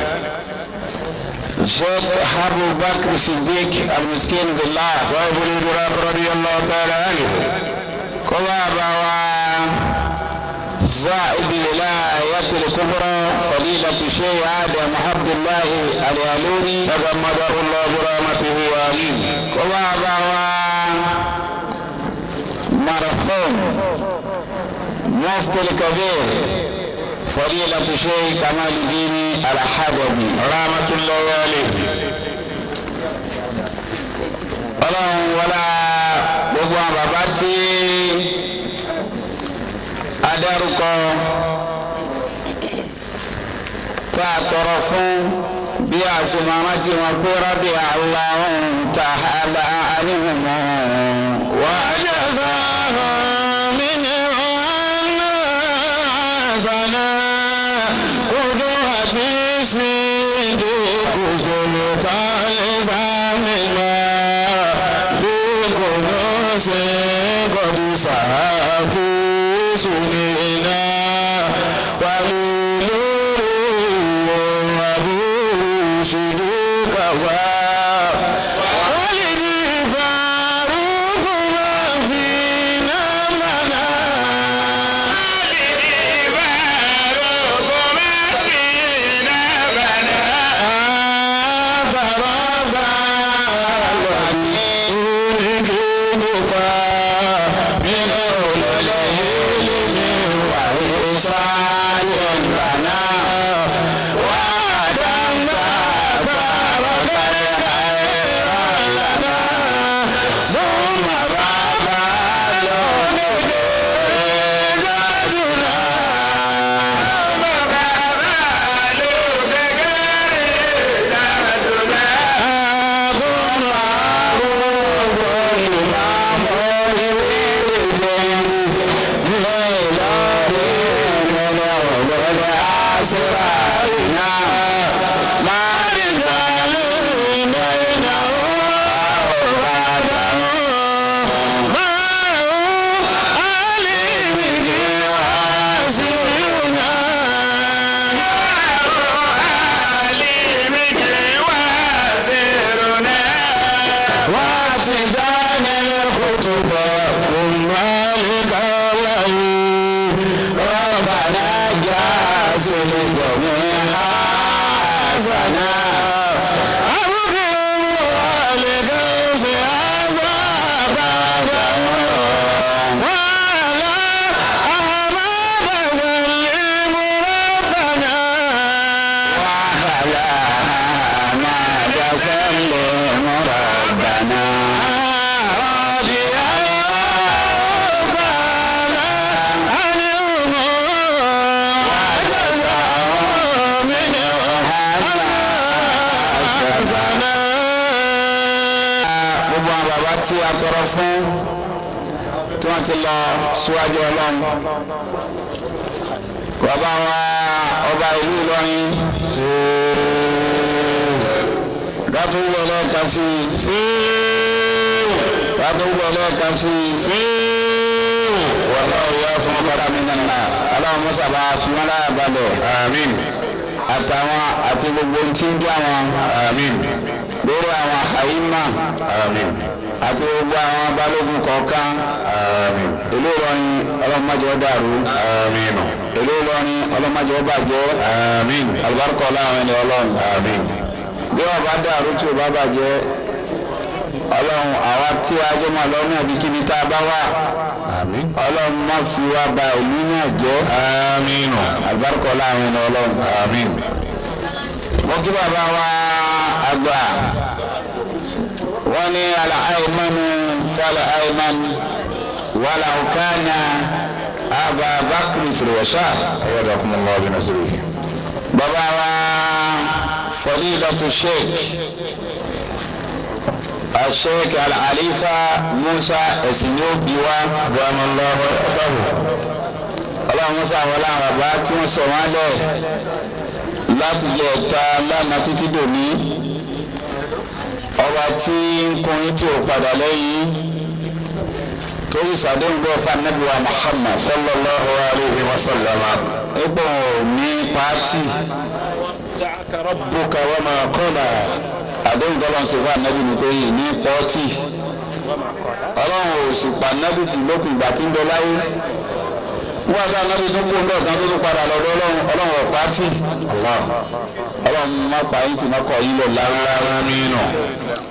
Sheikh Abu Bakr Siddiq Al-Miskin Billah Sahibul Ibrahim radiyallahu ta'ala anhu. Kọba àbáwá زائد الولاية الكبرى فضيلة الشيخ آدم عبد الله اليالوني تغمده الله برحمته آمين. كما مرحوم Mufti al-Kabir Fadilatu Sheikh Kamaluddin Al-Hadabi Rahmatullahi alayhi. Ọlọ́run wọlá gbogbo àwọn bàbá tí adarúkọ tá a tọrọ fún bí a sì máa rántí wọn pé rọ́bì Allahu ta'ala anhum wa jazahum minhum hasana qudwati sidiqu sultan zamina bí kò qad sahafu sunina wa tí a tọrọ fún tí wọ́n ti lọ síwájú Ọlọ́run bàbá wa ọba ìlú Ìlọrin látúwọ̀ lẹ́ẹ̀kan sí látúwọ̀ lẹ́ẹ̀kan sí wàlá òyà fún ọkọ̀dá mi nana aláwọ̀ mọ́sàbá fúnmọ́lá balẹ̀ Àmín. àtàwọn àti gbogbo tí ń jẹ́ àwọn Àmín. lórí àwọn àyímà Àmín. àti gbogbo àwọn balógun kọ̀ọ̀kan Àmín. ìlú Ìlọrin ọlọ́mọdé ó dàrú Àmín. ìlú Ìlọrin ọlọ́mọdé ó bàjẹ́ Àmín. àlùbáríkọ ọlọ́run ẹni ọlọ́run Àmín. bí wọn bá dàrú tí ò bá bàjẹ́ ọlọ́run àwa tí a jọ máa lọ ní àbíkíbi tá a bá wà Àmín. ọlọ́run má fi wá ba ìlú náà jẹ́ Àmín. àlùbáríkọ ọlọ́run ẹni ọlọ́run. Àmín. mo kí bàbá wa àgbà wọ́n ní al-aymanu fal-aymanu walaw kana Aba Bakri fil-yasar. Ayyadakumullahu bi nasrihi. Bàbá wa Fadilatu Sheikh Sheikh Al-Khalifa Musa ẹ̀sìn yóò bí wa. Abamallahu hayatahu. Ọlọ́run Musa wọlé àwọn bàbá tí wọ́n sọ wọ́n lẹ̀ láti jẹ ẹ̀ta lánàá títí dòní. Ọba tí ń kùnrin tí ò padà lẹ́yìn torí sàdéhùn bọ́ fún wa Muhammad Sallallahu alayhi wa sallam. ipò ní pàtì Rabbuka wa ma qala. àdéhùn tó lọ́n ṣe fún anabi ní pé yìí ní pọ́tì ọlọ́run ò sì pa anabi tì lókun ìgbà tí ń bẹ láyé wọ́n àti anabi tó kú ọ̀dọ̀ kan tó tún padà lọ́dọ̀ ọlọ́run ọlọ́run ò pàtì ọlọ́run má pa yín tì má kọ̀ yín lọ láéláé Àmín.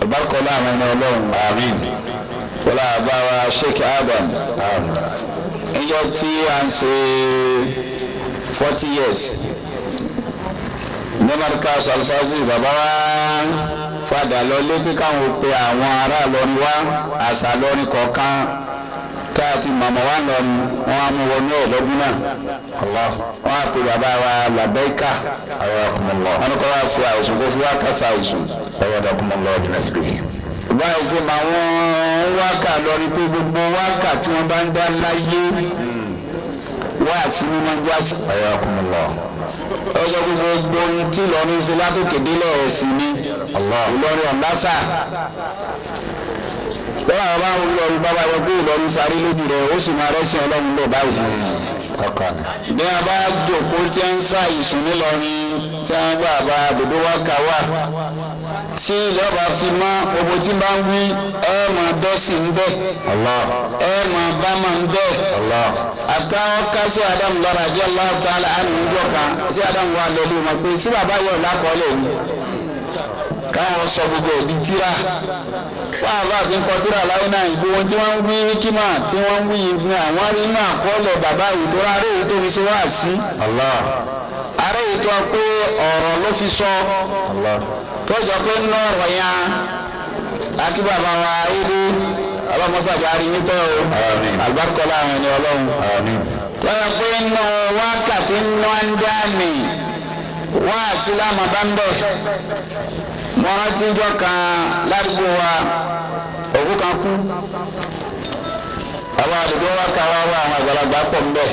ọ̀bákọ́ láwọn ẹni ọlọ́run Àmín. wọlé àbáwá Sheikh Adam Àmín. Níjọ́ tí a ń ṣe 40 years ní Markaz Al-Fazil, bàbá wa padà lọ lé pé káwọn pe àwọn ará Ìlọrin wá, àṣà Ìlọrin kọ̀ọ̀kan tá a ti mọ̀mọ́ wá lọ ni wọ́n á mú wọnú ẹ̀ lọ́dún náà. Wọ́n á pe bàbá wa Labẹ́kà, wọ́n ní kó wá ṣe àìsùn, kó fi wá kásá àìsùn. Báyìí ṣe máa wọ́n wákà lọ ni pé gbogbo wákà tí wọ́n bá ń dá láyé wá sí ní máa ń já sí. Ọjọ́ gbogbo ohun tí Ìlọrin ṣe látòkè délẹ̀ ẹ̀sìn ni Ìlọrin ọ̀lásà. Lọ́wọ́ àwọn bá ń lọ bàbá yọ pé Ìlọrin sáré lójú rẹ̀, ó sì máa rẹ́sìn Ọlọ́run lọ báyìí. Bí a bá jòkó tí ń sá ìsùn nílọrin tí wọ́n gbà bá dòdò wákà wà, tí ìlọ́ba fi mọ́ gbogbo tí bá ń wí, ẹ máa dọ́sì ń bẹ̀, ẹ máa bá máa ń bẹ̀. Àtàwọn kásí Adamu lọ́ra jẹ́ Allahu ta'ala àánú ìjọ kan sí Adamu wà lọ́lé wọn pé sí bàbá yọ̀ lákọọ́lẹ̀ mi káwọn sọ gbogbo ẹ̀dí tíra wọ́n àbá àti ń kọ tíra láyé náà, ìgbó wọn tí wọ́n ń wí ní kímà tí wọ́n ń wí ní àwọn rí inú àkọọ́lẹ̀ bàbá yìí tó rárá èyí tó fi ṣe wá sí. Ààrẹ yìí tó pé ọ̀rọ̀ ló fi sọ tó jọ pé ń lọ ọ̀rọ̀ yẹn akí bàbá wa ayédè ọlọ́mọsàjà rí yín pẹ́ o, àgbàkọ́lá àwọn ẹni Ọlọ́run tó yẹ pé ń lọ wákàtí ń lọ ń dá mi wá àti láàmú bá ń bẹ̀. Mo rántí ijọ́ kan ládùúgbò wa, òkú kan kú, àwọn àdúgbò wa ká wá wá, àwọn àgbàlagbà pọ̀ ń bẹ̀.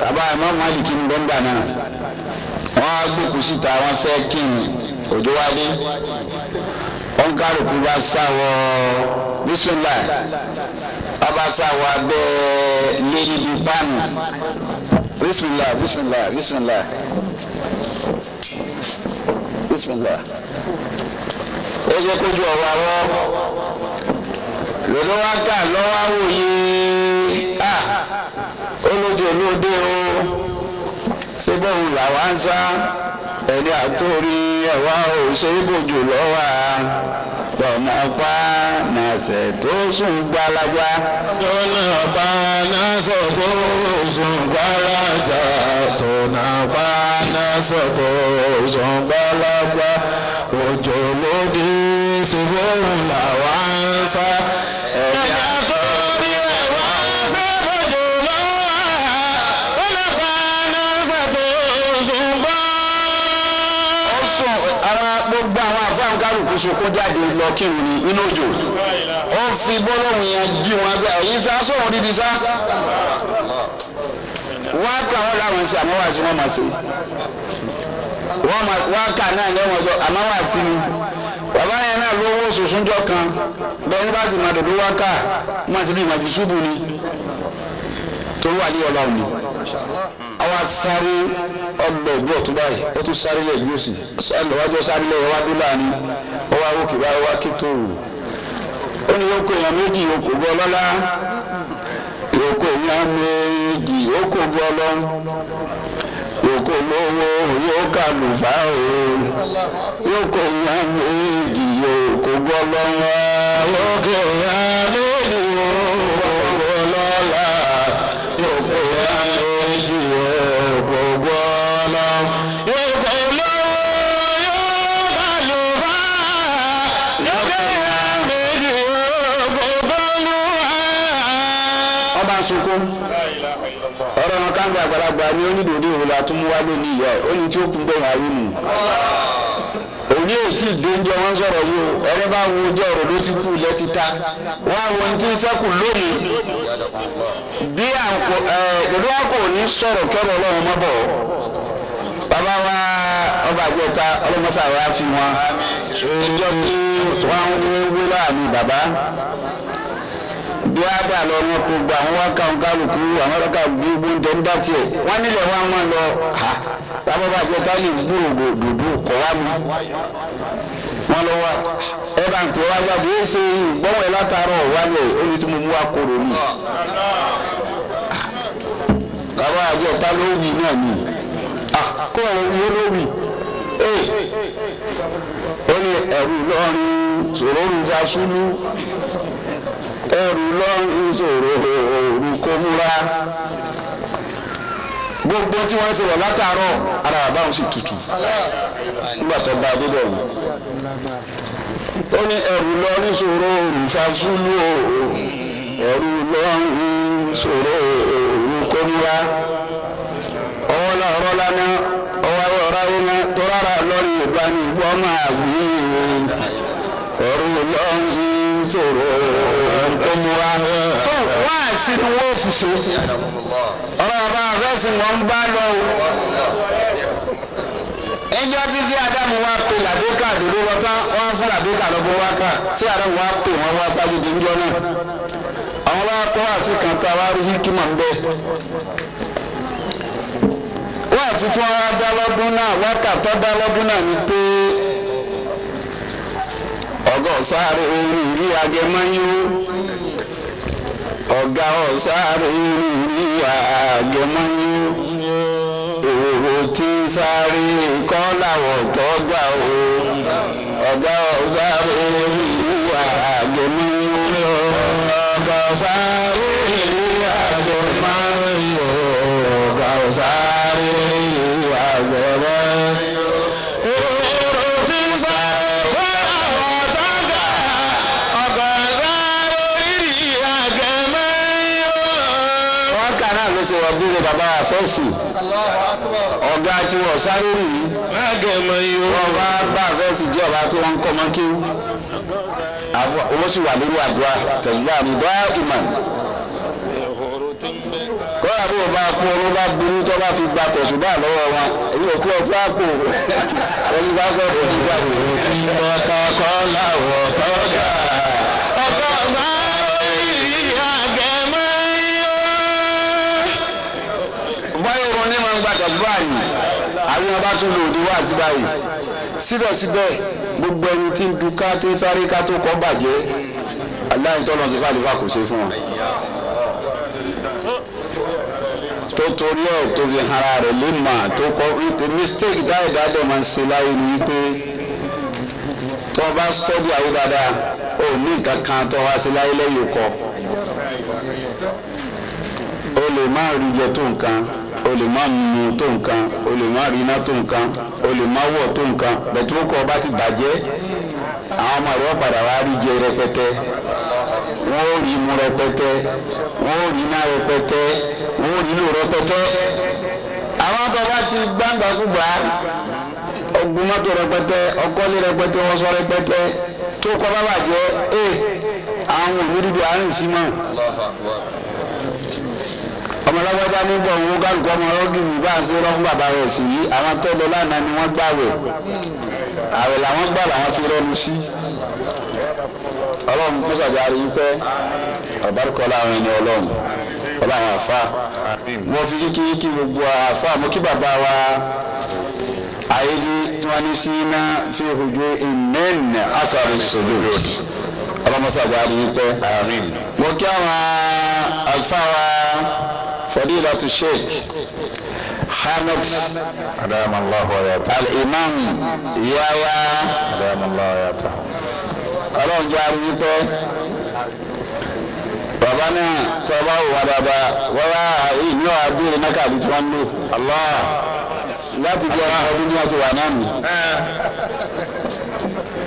Bàbá Imam Málíkì ń bẹ́ ń gbà náà, wọ́n á gbókùú síta, wọ́n fẹ́ kí n òjò wá dé, wọ́n kálukú bá sáwọ́ bísímìlà, wọ́n bá sáwọ́ abẹ́ lé níbi páànù, bísímìlà bísímìlà bísímìlà bísímìlà, ó jẹ́ kójú ọ̀rọ̀ àwọ̀ lọ́dọ̀ wá kà lọ́wọ́ àwòye a olóde olóde o, ṣé bóun làwa ń sá ẹni àtòrí ẹ̀wá ò ṣe é bójú lọ́wọ́ tọ̀nà pa nàṣẹ tó sùn gbalaja. Tọ̀nà pa nàṣẹ tó sùn gbalaja. Tọ̀nà pa nàṣẹ tó sùn gbalaja. Òjò lóde ṣe bóun làwa ń sá ẹni àtòrí ẹ̀wá ṣe bójú lọ́wọ́ tọ̀nà pa nàṣẹ tó sùn gbalaja. Ó sùn ara gbogbo àwọn àfáàn kálukú sunkún jáde lọ kírun ní inú òjò. Ó fi bọ́lọ́hùn yẹn jí wọn gbé ẹ̀yìn sá sóhun dídí sá. Wọ́n á kà wọ́n láwọn sí àmọ́ wá sí wọ́n máa ṣe. Wọ́n á kà náà ní ọmọdé àmọ́ wá sí ni. Bàbá yẹn náà lówó sòsúnjọ́ kan bẹ́ẹ̀ ní bá sì máa dòdò wá kà máa sì bí ìmọ̀jú ṣubú ni torí wà ní Ọlọ́run ni. Àwa sáré ọlọ ìlú ọ̀tún báyìí, ó tún sáré lẹ ìlú òsì, ọlọ́wájú sáré lẹ ìwájú láàrin, ọwọ́ awókè báyìí wá kí tó wù. Ó ní yóò kó èèyàn méjì yòókù gbọ́ lọ́lá, yòókù èèyàn méjì yòókù gbọ́ lọ́, yòókù lówó yóò kà lùfà o, yòókù èèyàn méjì yòókù gbọ́ lọ́wọ́, yòókù èèyàn méjì yòókù gbọ́ lọ́lá, yòókù èèyàn méjì yòókù gbọ́ lọ́, yòókù lówó yóò kà lùfà, yòókù èèyàn méjì yòókù gbọ́ lọ́wọ́. Ọba ń sunkún ọ̀rọ̀ wọn káńgbà àgbàlagbà ni ó ní dòdò ìwòlò àtúmúwá lónìí ìyá ẹ̀ ó ní tí ó kún gbẹ̀yìn ayé nù. Òní ètí ìdóúnjẹ wọn sọ̀rọ̀ yìí o, ẹni bá wo ojú ọ̀rọ̀ ló ti kú ilẹ̀ ti ta wọ́n á wo ohun tí ń ṣẹ́kù lónìí. Bí dòdò wa kò ní sọ̀rọ̀ kẹ́rọ Ọlọ́run mọ́ bọ̀. Bàbá wa ọba àjẹta ọlọ́mọṣà wa fi wọn ìjọ tí wọ́n ń wé láàmì bàbá bí a dà lọ wọn kó gba àwọn wákà kálukú àwọn wákà gbogbo ń tẹ ń bá tiẹ̀ wọ́n nílẹ̀ wọn máa lọ ha bàbá bàjẹ́ ká lè gbúrògbò dòdò kọ́ wá mi wọ́n lọ wá ẹ bá ń pè wá jáde ẹ ṣe gbọ́wọ́ ẹ látàárọ̀ wálẹ̀ ó ní tí mo mú wa kóró mi. Bàbá àjọ ta ló wí náà ni kó o wí ló wí ó ní ẹ̀rù lọ́rin sòrò rúfa súlú Ẹrù lọ ń sọ̀rọ̀ òru kó múra. Gbogbo tí wọ́n ń ṣe wọ̀ látàárọ̀ ara bàbá òun sì tutù nígbà tó bá a débẹ̀ wò. Ó ní ẹrù lọ ń sọ̀rọ̀ òru fásúlù o. Ẹrù lọ ń sọ̀rọ̀ òru kó múra. Ọwọ́ la ọ̀rọ̀ lánàá ọwọ́ ọ̀rọ̀ ayé náà tó rárá lọ́rùn ìbánigbọ́ máa gbé ẹrù lọ ń sọ̀rọ̀ òru kó múra. Tó wá sí ni wọ́n fi ṣe ọ̀rọ̀ bàbá àfẹ́sìn wọn ń bá lọ o. Ẹjọ́ tí sí Ádámù wá pe Làbíkà dòdò lọ tán wọ́n fún Làbíkà lọ́gbọ́n wá kà sí Ádámù wá pè wọ́n wá sájúdé ńjọ́ náà. Àwọn bá kọ́ àfikàn tá a wá rí hikima ń bẹ́. Wọ́n àti tí wọ́n wá dá lọ́dún náà wákà tó dá lọ́dún náà ni pé ọgọ́ sáré orí rí agẹmọ́yó. Ọ̀gá ọ̀sáré rí àgẹ̀mọ́yó. Èrò tí ń sáré kọ́ làwọ̀ tó ga o. Ọ̀gá ọ̀sáré rí àgẹ̀mọ́yó. Ọ̀gá ọ̀sáré rí àgẹ̀mọ́yó. Ọ̀gá ọ̀sáré rí àgẹ̀mọ́yó. Èrò tí ń sáré kọ́ làwọ̀ tó ga. Ọ̀gá ọ̀sáré rí àgẹ̀mọ́yó. Wọ́n kà náà ló ṣe wọ́n bí bàbá àfẹ́sì. Ọ̀gá tí wọ́n sáré rí wọ́n bá bá àfẹ́sì jẹ́ ọba pé wọ́n ń kọ́ mọ́ kíw. Owó sì wà lórí àdúrà tẹ̀síwá ní dá ìmọ̀. Kọ́lá bí wọ́n bá kú ọmọ bá burú tó bá fi gba tẹ̀síwá lọ́wọ́ wọn. Èyí ò kú ọtí àpò. Ẹni bá gbọ́ tó ti jáde. Tí wọ́n kọ́kọ́ láwọ̀ tọ́jà. Ọ̀gá sáré rí àgẹ̀mọ́yó. Báyọ̀ wọn ní máa ń gba tẹ̀síwá yìí. Àwọn ọba tún lò òde wá sí báyìí. Síbẹ̀síbẹ̀ gbogbo ẹni tí ń du ká tí ń sáré ká tó kọ́ bàjẹ́ aláìtọ́nà ti fàlífà kò ṣe fún wọn. Tó torí ẹ̀ tó fi hara rẹ̀ lé mà tó kọ́ mistake dáìdáàdọ̀ máa ń ṣe láyé ni wípé tó o bá stọ́dí ayé dáadáa o ní nǹkan kan tó wá sí láyé lẹ́yìn ọkọ. O lè má rí jẹ tó nǹkan, o lè má mu tó nǹkan, o lè má rí iná tó nǹkan, o lè má wọ̀ tó nǹkan, bẹ̀tú kọ́ ọba ti bàjẹ́ àwọn ọmọ rẹ̀ padà wá rí jẹ rẹpẹtẹ, wọ́n ó rí mu rẹpẹtẹ, wọ́n ó rí iná rẹpẹtẹ, wọ́n ó rí lò rẹpẹtẹ. Àwọn tó bá ti gbàǹgbàkúgbà ọgbọ́n mọ́tò rẹpẹtẹ, ọkọ́lé rẹpẹtẹ, ọsọ rẹpẹtẹ tó kọ́ bá bàjẹ́ ẹ àwọn òbí dídì àárín sí mọ́. Ọmọlágbájá nígbà owó kálukú ọmọ ọlọ́gìrì bá ń ṣe rán fún bàbá rẹ̀ sí yìí àwọn tó lọ lánàá ni wọ́n gbàwẹ̀ àwẹ̀ làwọn gbà làwọn fi rẹ́nu sí. Ọlọ́run kó sàjáre yín pẹ́ ọ̀bárúkọ láwọn ẹni ọlọ́run ọlọ́run àfa mo fi kíkí kí gbogbo àfa mo kí bàbá wa ayélu tí wọ́n ní sí iná fi ojú ìmẹ́ẹ̀nì asàrè sojúd ọlọ́mọsàjáre yín pẹ́ mo kí àwọn àfa wa Fadilatu Sheikh Ahmed Al-Imam Yahya ọlọ́run jẹ́ arúgbó pẹ́ bàbá náà tọ́ba wà dáadáa wọ́n ìní ọ̀ abéèrè náà kàbí tí wọ́n ń lò láti bí ọmọ ọdún ní wọ́n ti wà náà nù.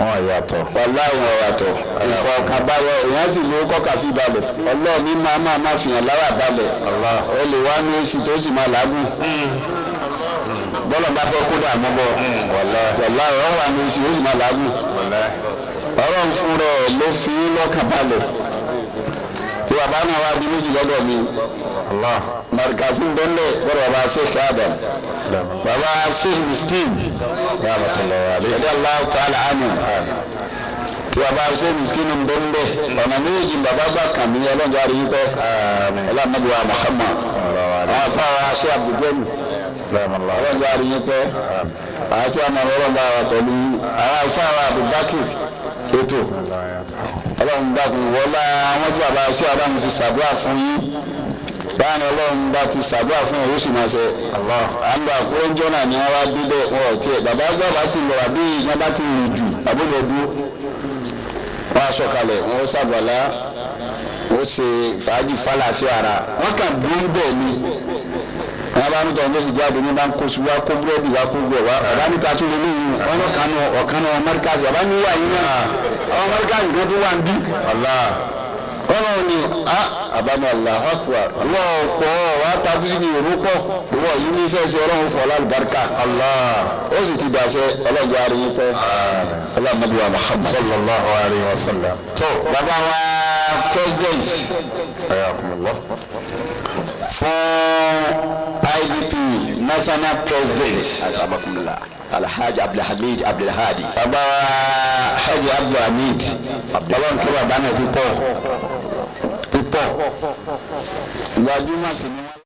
Wọ́n yàtọ̀. Wàláhì wọ́n yàtọ̀. Ìfọ̀kànbalẹ̀ èèyàn sì lówó kọ́ka fi balẹ̀. Ọlọ́run ní máa máa máa fìyàn lára balẹ̀. Ẹ lè wá ní oṣù tó sì máa làágùn. Bọ́lá bá fẹ́ kó dààmú bọ̀. Wàláhì wọ́n wà ní oṣù tó sì máa làágùn. Ọlọ́run fún rẹ̀ ló fi lọ́kàn balẹ̀. Tí bàbá náà wá di méjì lọ́dọ̀ mi. Markazi bẹ́ńbẹ́ bọ́dọ̀ bàbá Sheikh Adam. Bàbá Sheikh Miskin. Radiyallahu ta'ala anhu. Tí bàbá Sheikh Miskin bẹ́ńbẹ́ ọ̀nà méjì bàbá gbà kàn mí ọlọ́njọ́ àríyí pẹ́. Ọlọ́mọdé Muhammad. Àwọn afárá Sheikh Abdulgani. Ọlọ́njọ́ àríyí pẹ́. Àti àmọ́ ọlọ́njọ́ àwọn pẹ̀lú àwọn afárá Abubakar ètò. Ọlọ́run dákun wọlá àwọn tí bàbá Sheikh Adam fi ṣàdúrà fún yín. Báyìí ọlọ́run bá ti ṣàdúrà fún òun sì máa ṣe. Àgbà kúrẹ́njọ́ náà ni wọ́n wá débẹ̀ wọn ò tiẹ̀ bàbá gbọ́dọ̀ sì lọ àbí wọ́n bá ti rìn jù àbúrò dúró. Wọ́n á sọ̀kalẹ̀ wọ́n ṣàbàlá Ó ṣe fàájì fàlàáfíà ara wọn kàn dún bẹ́ẹ̀ ni wọn bá ń tọ́ ní oṣù jáde ní bá ń kó su wá kó búrẹ́dì wá kó gbẹ wá ọ̀bá níta tún lé lóyún wọn lọ kanu ọ̀kan náà mọ́ríkàsì ọ̀bá ní wà yín náà ọmọ mọ́ríkàsì kan tó wà ń bí. Ọlọ́run ni àbámu Allahu Akbar wọ́n pọ̀ wá takú síbi ìrú pọ̀ ìwọ yìí ní sẹ́sẹ́ ọlọ́run fọ́ lálùbáríkà ó sì ti dàṣẹ ọlọ́jọ́ àríyìn pẹ́ ọlọ́mọdé wa Muhammad sallallahu alayhi wa sallam. Tó bàbá wa president fún IDP national president Alhaji Abdulhamid Abdulhadi. Bàbá Haji Abdulhamid, ọlọ́run kí bàbá náà púpọ̀ púpọ̀ gbajúmọ̀ sí ni wọ́n.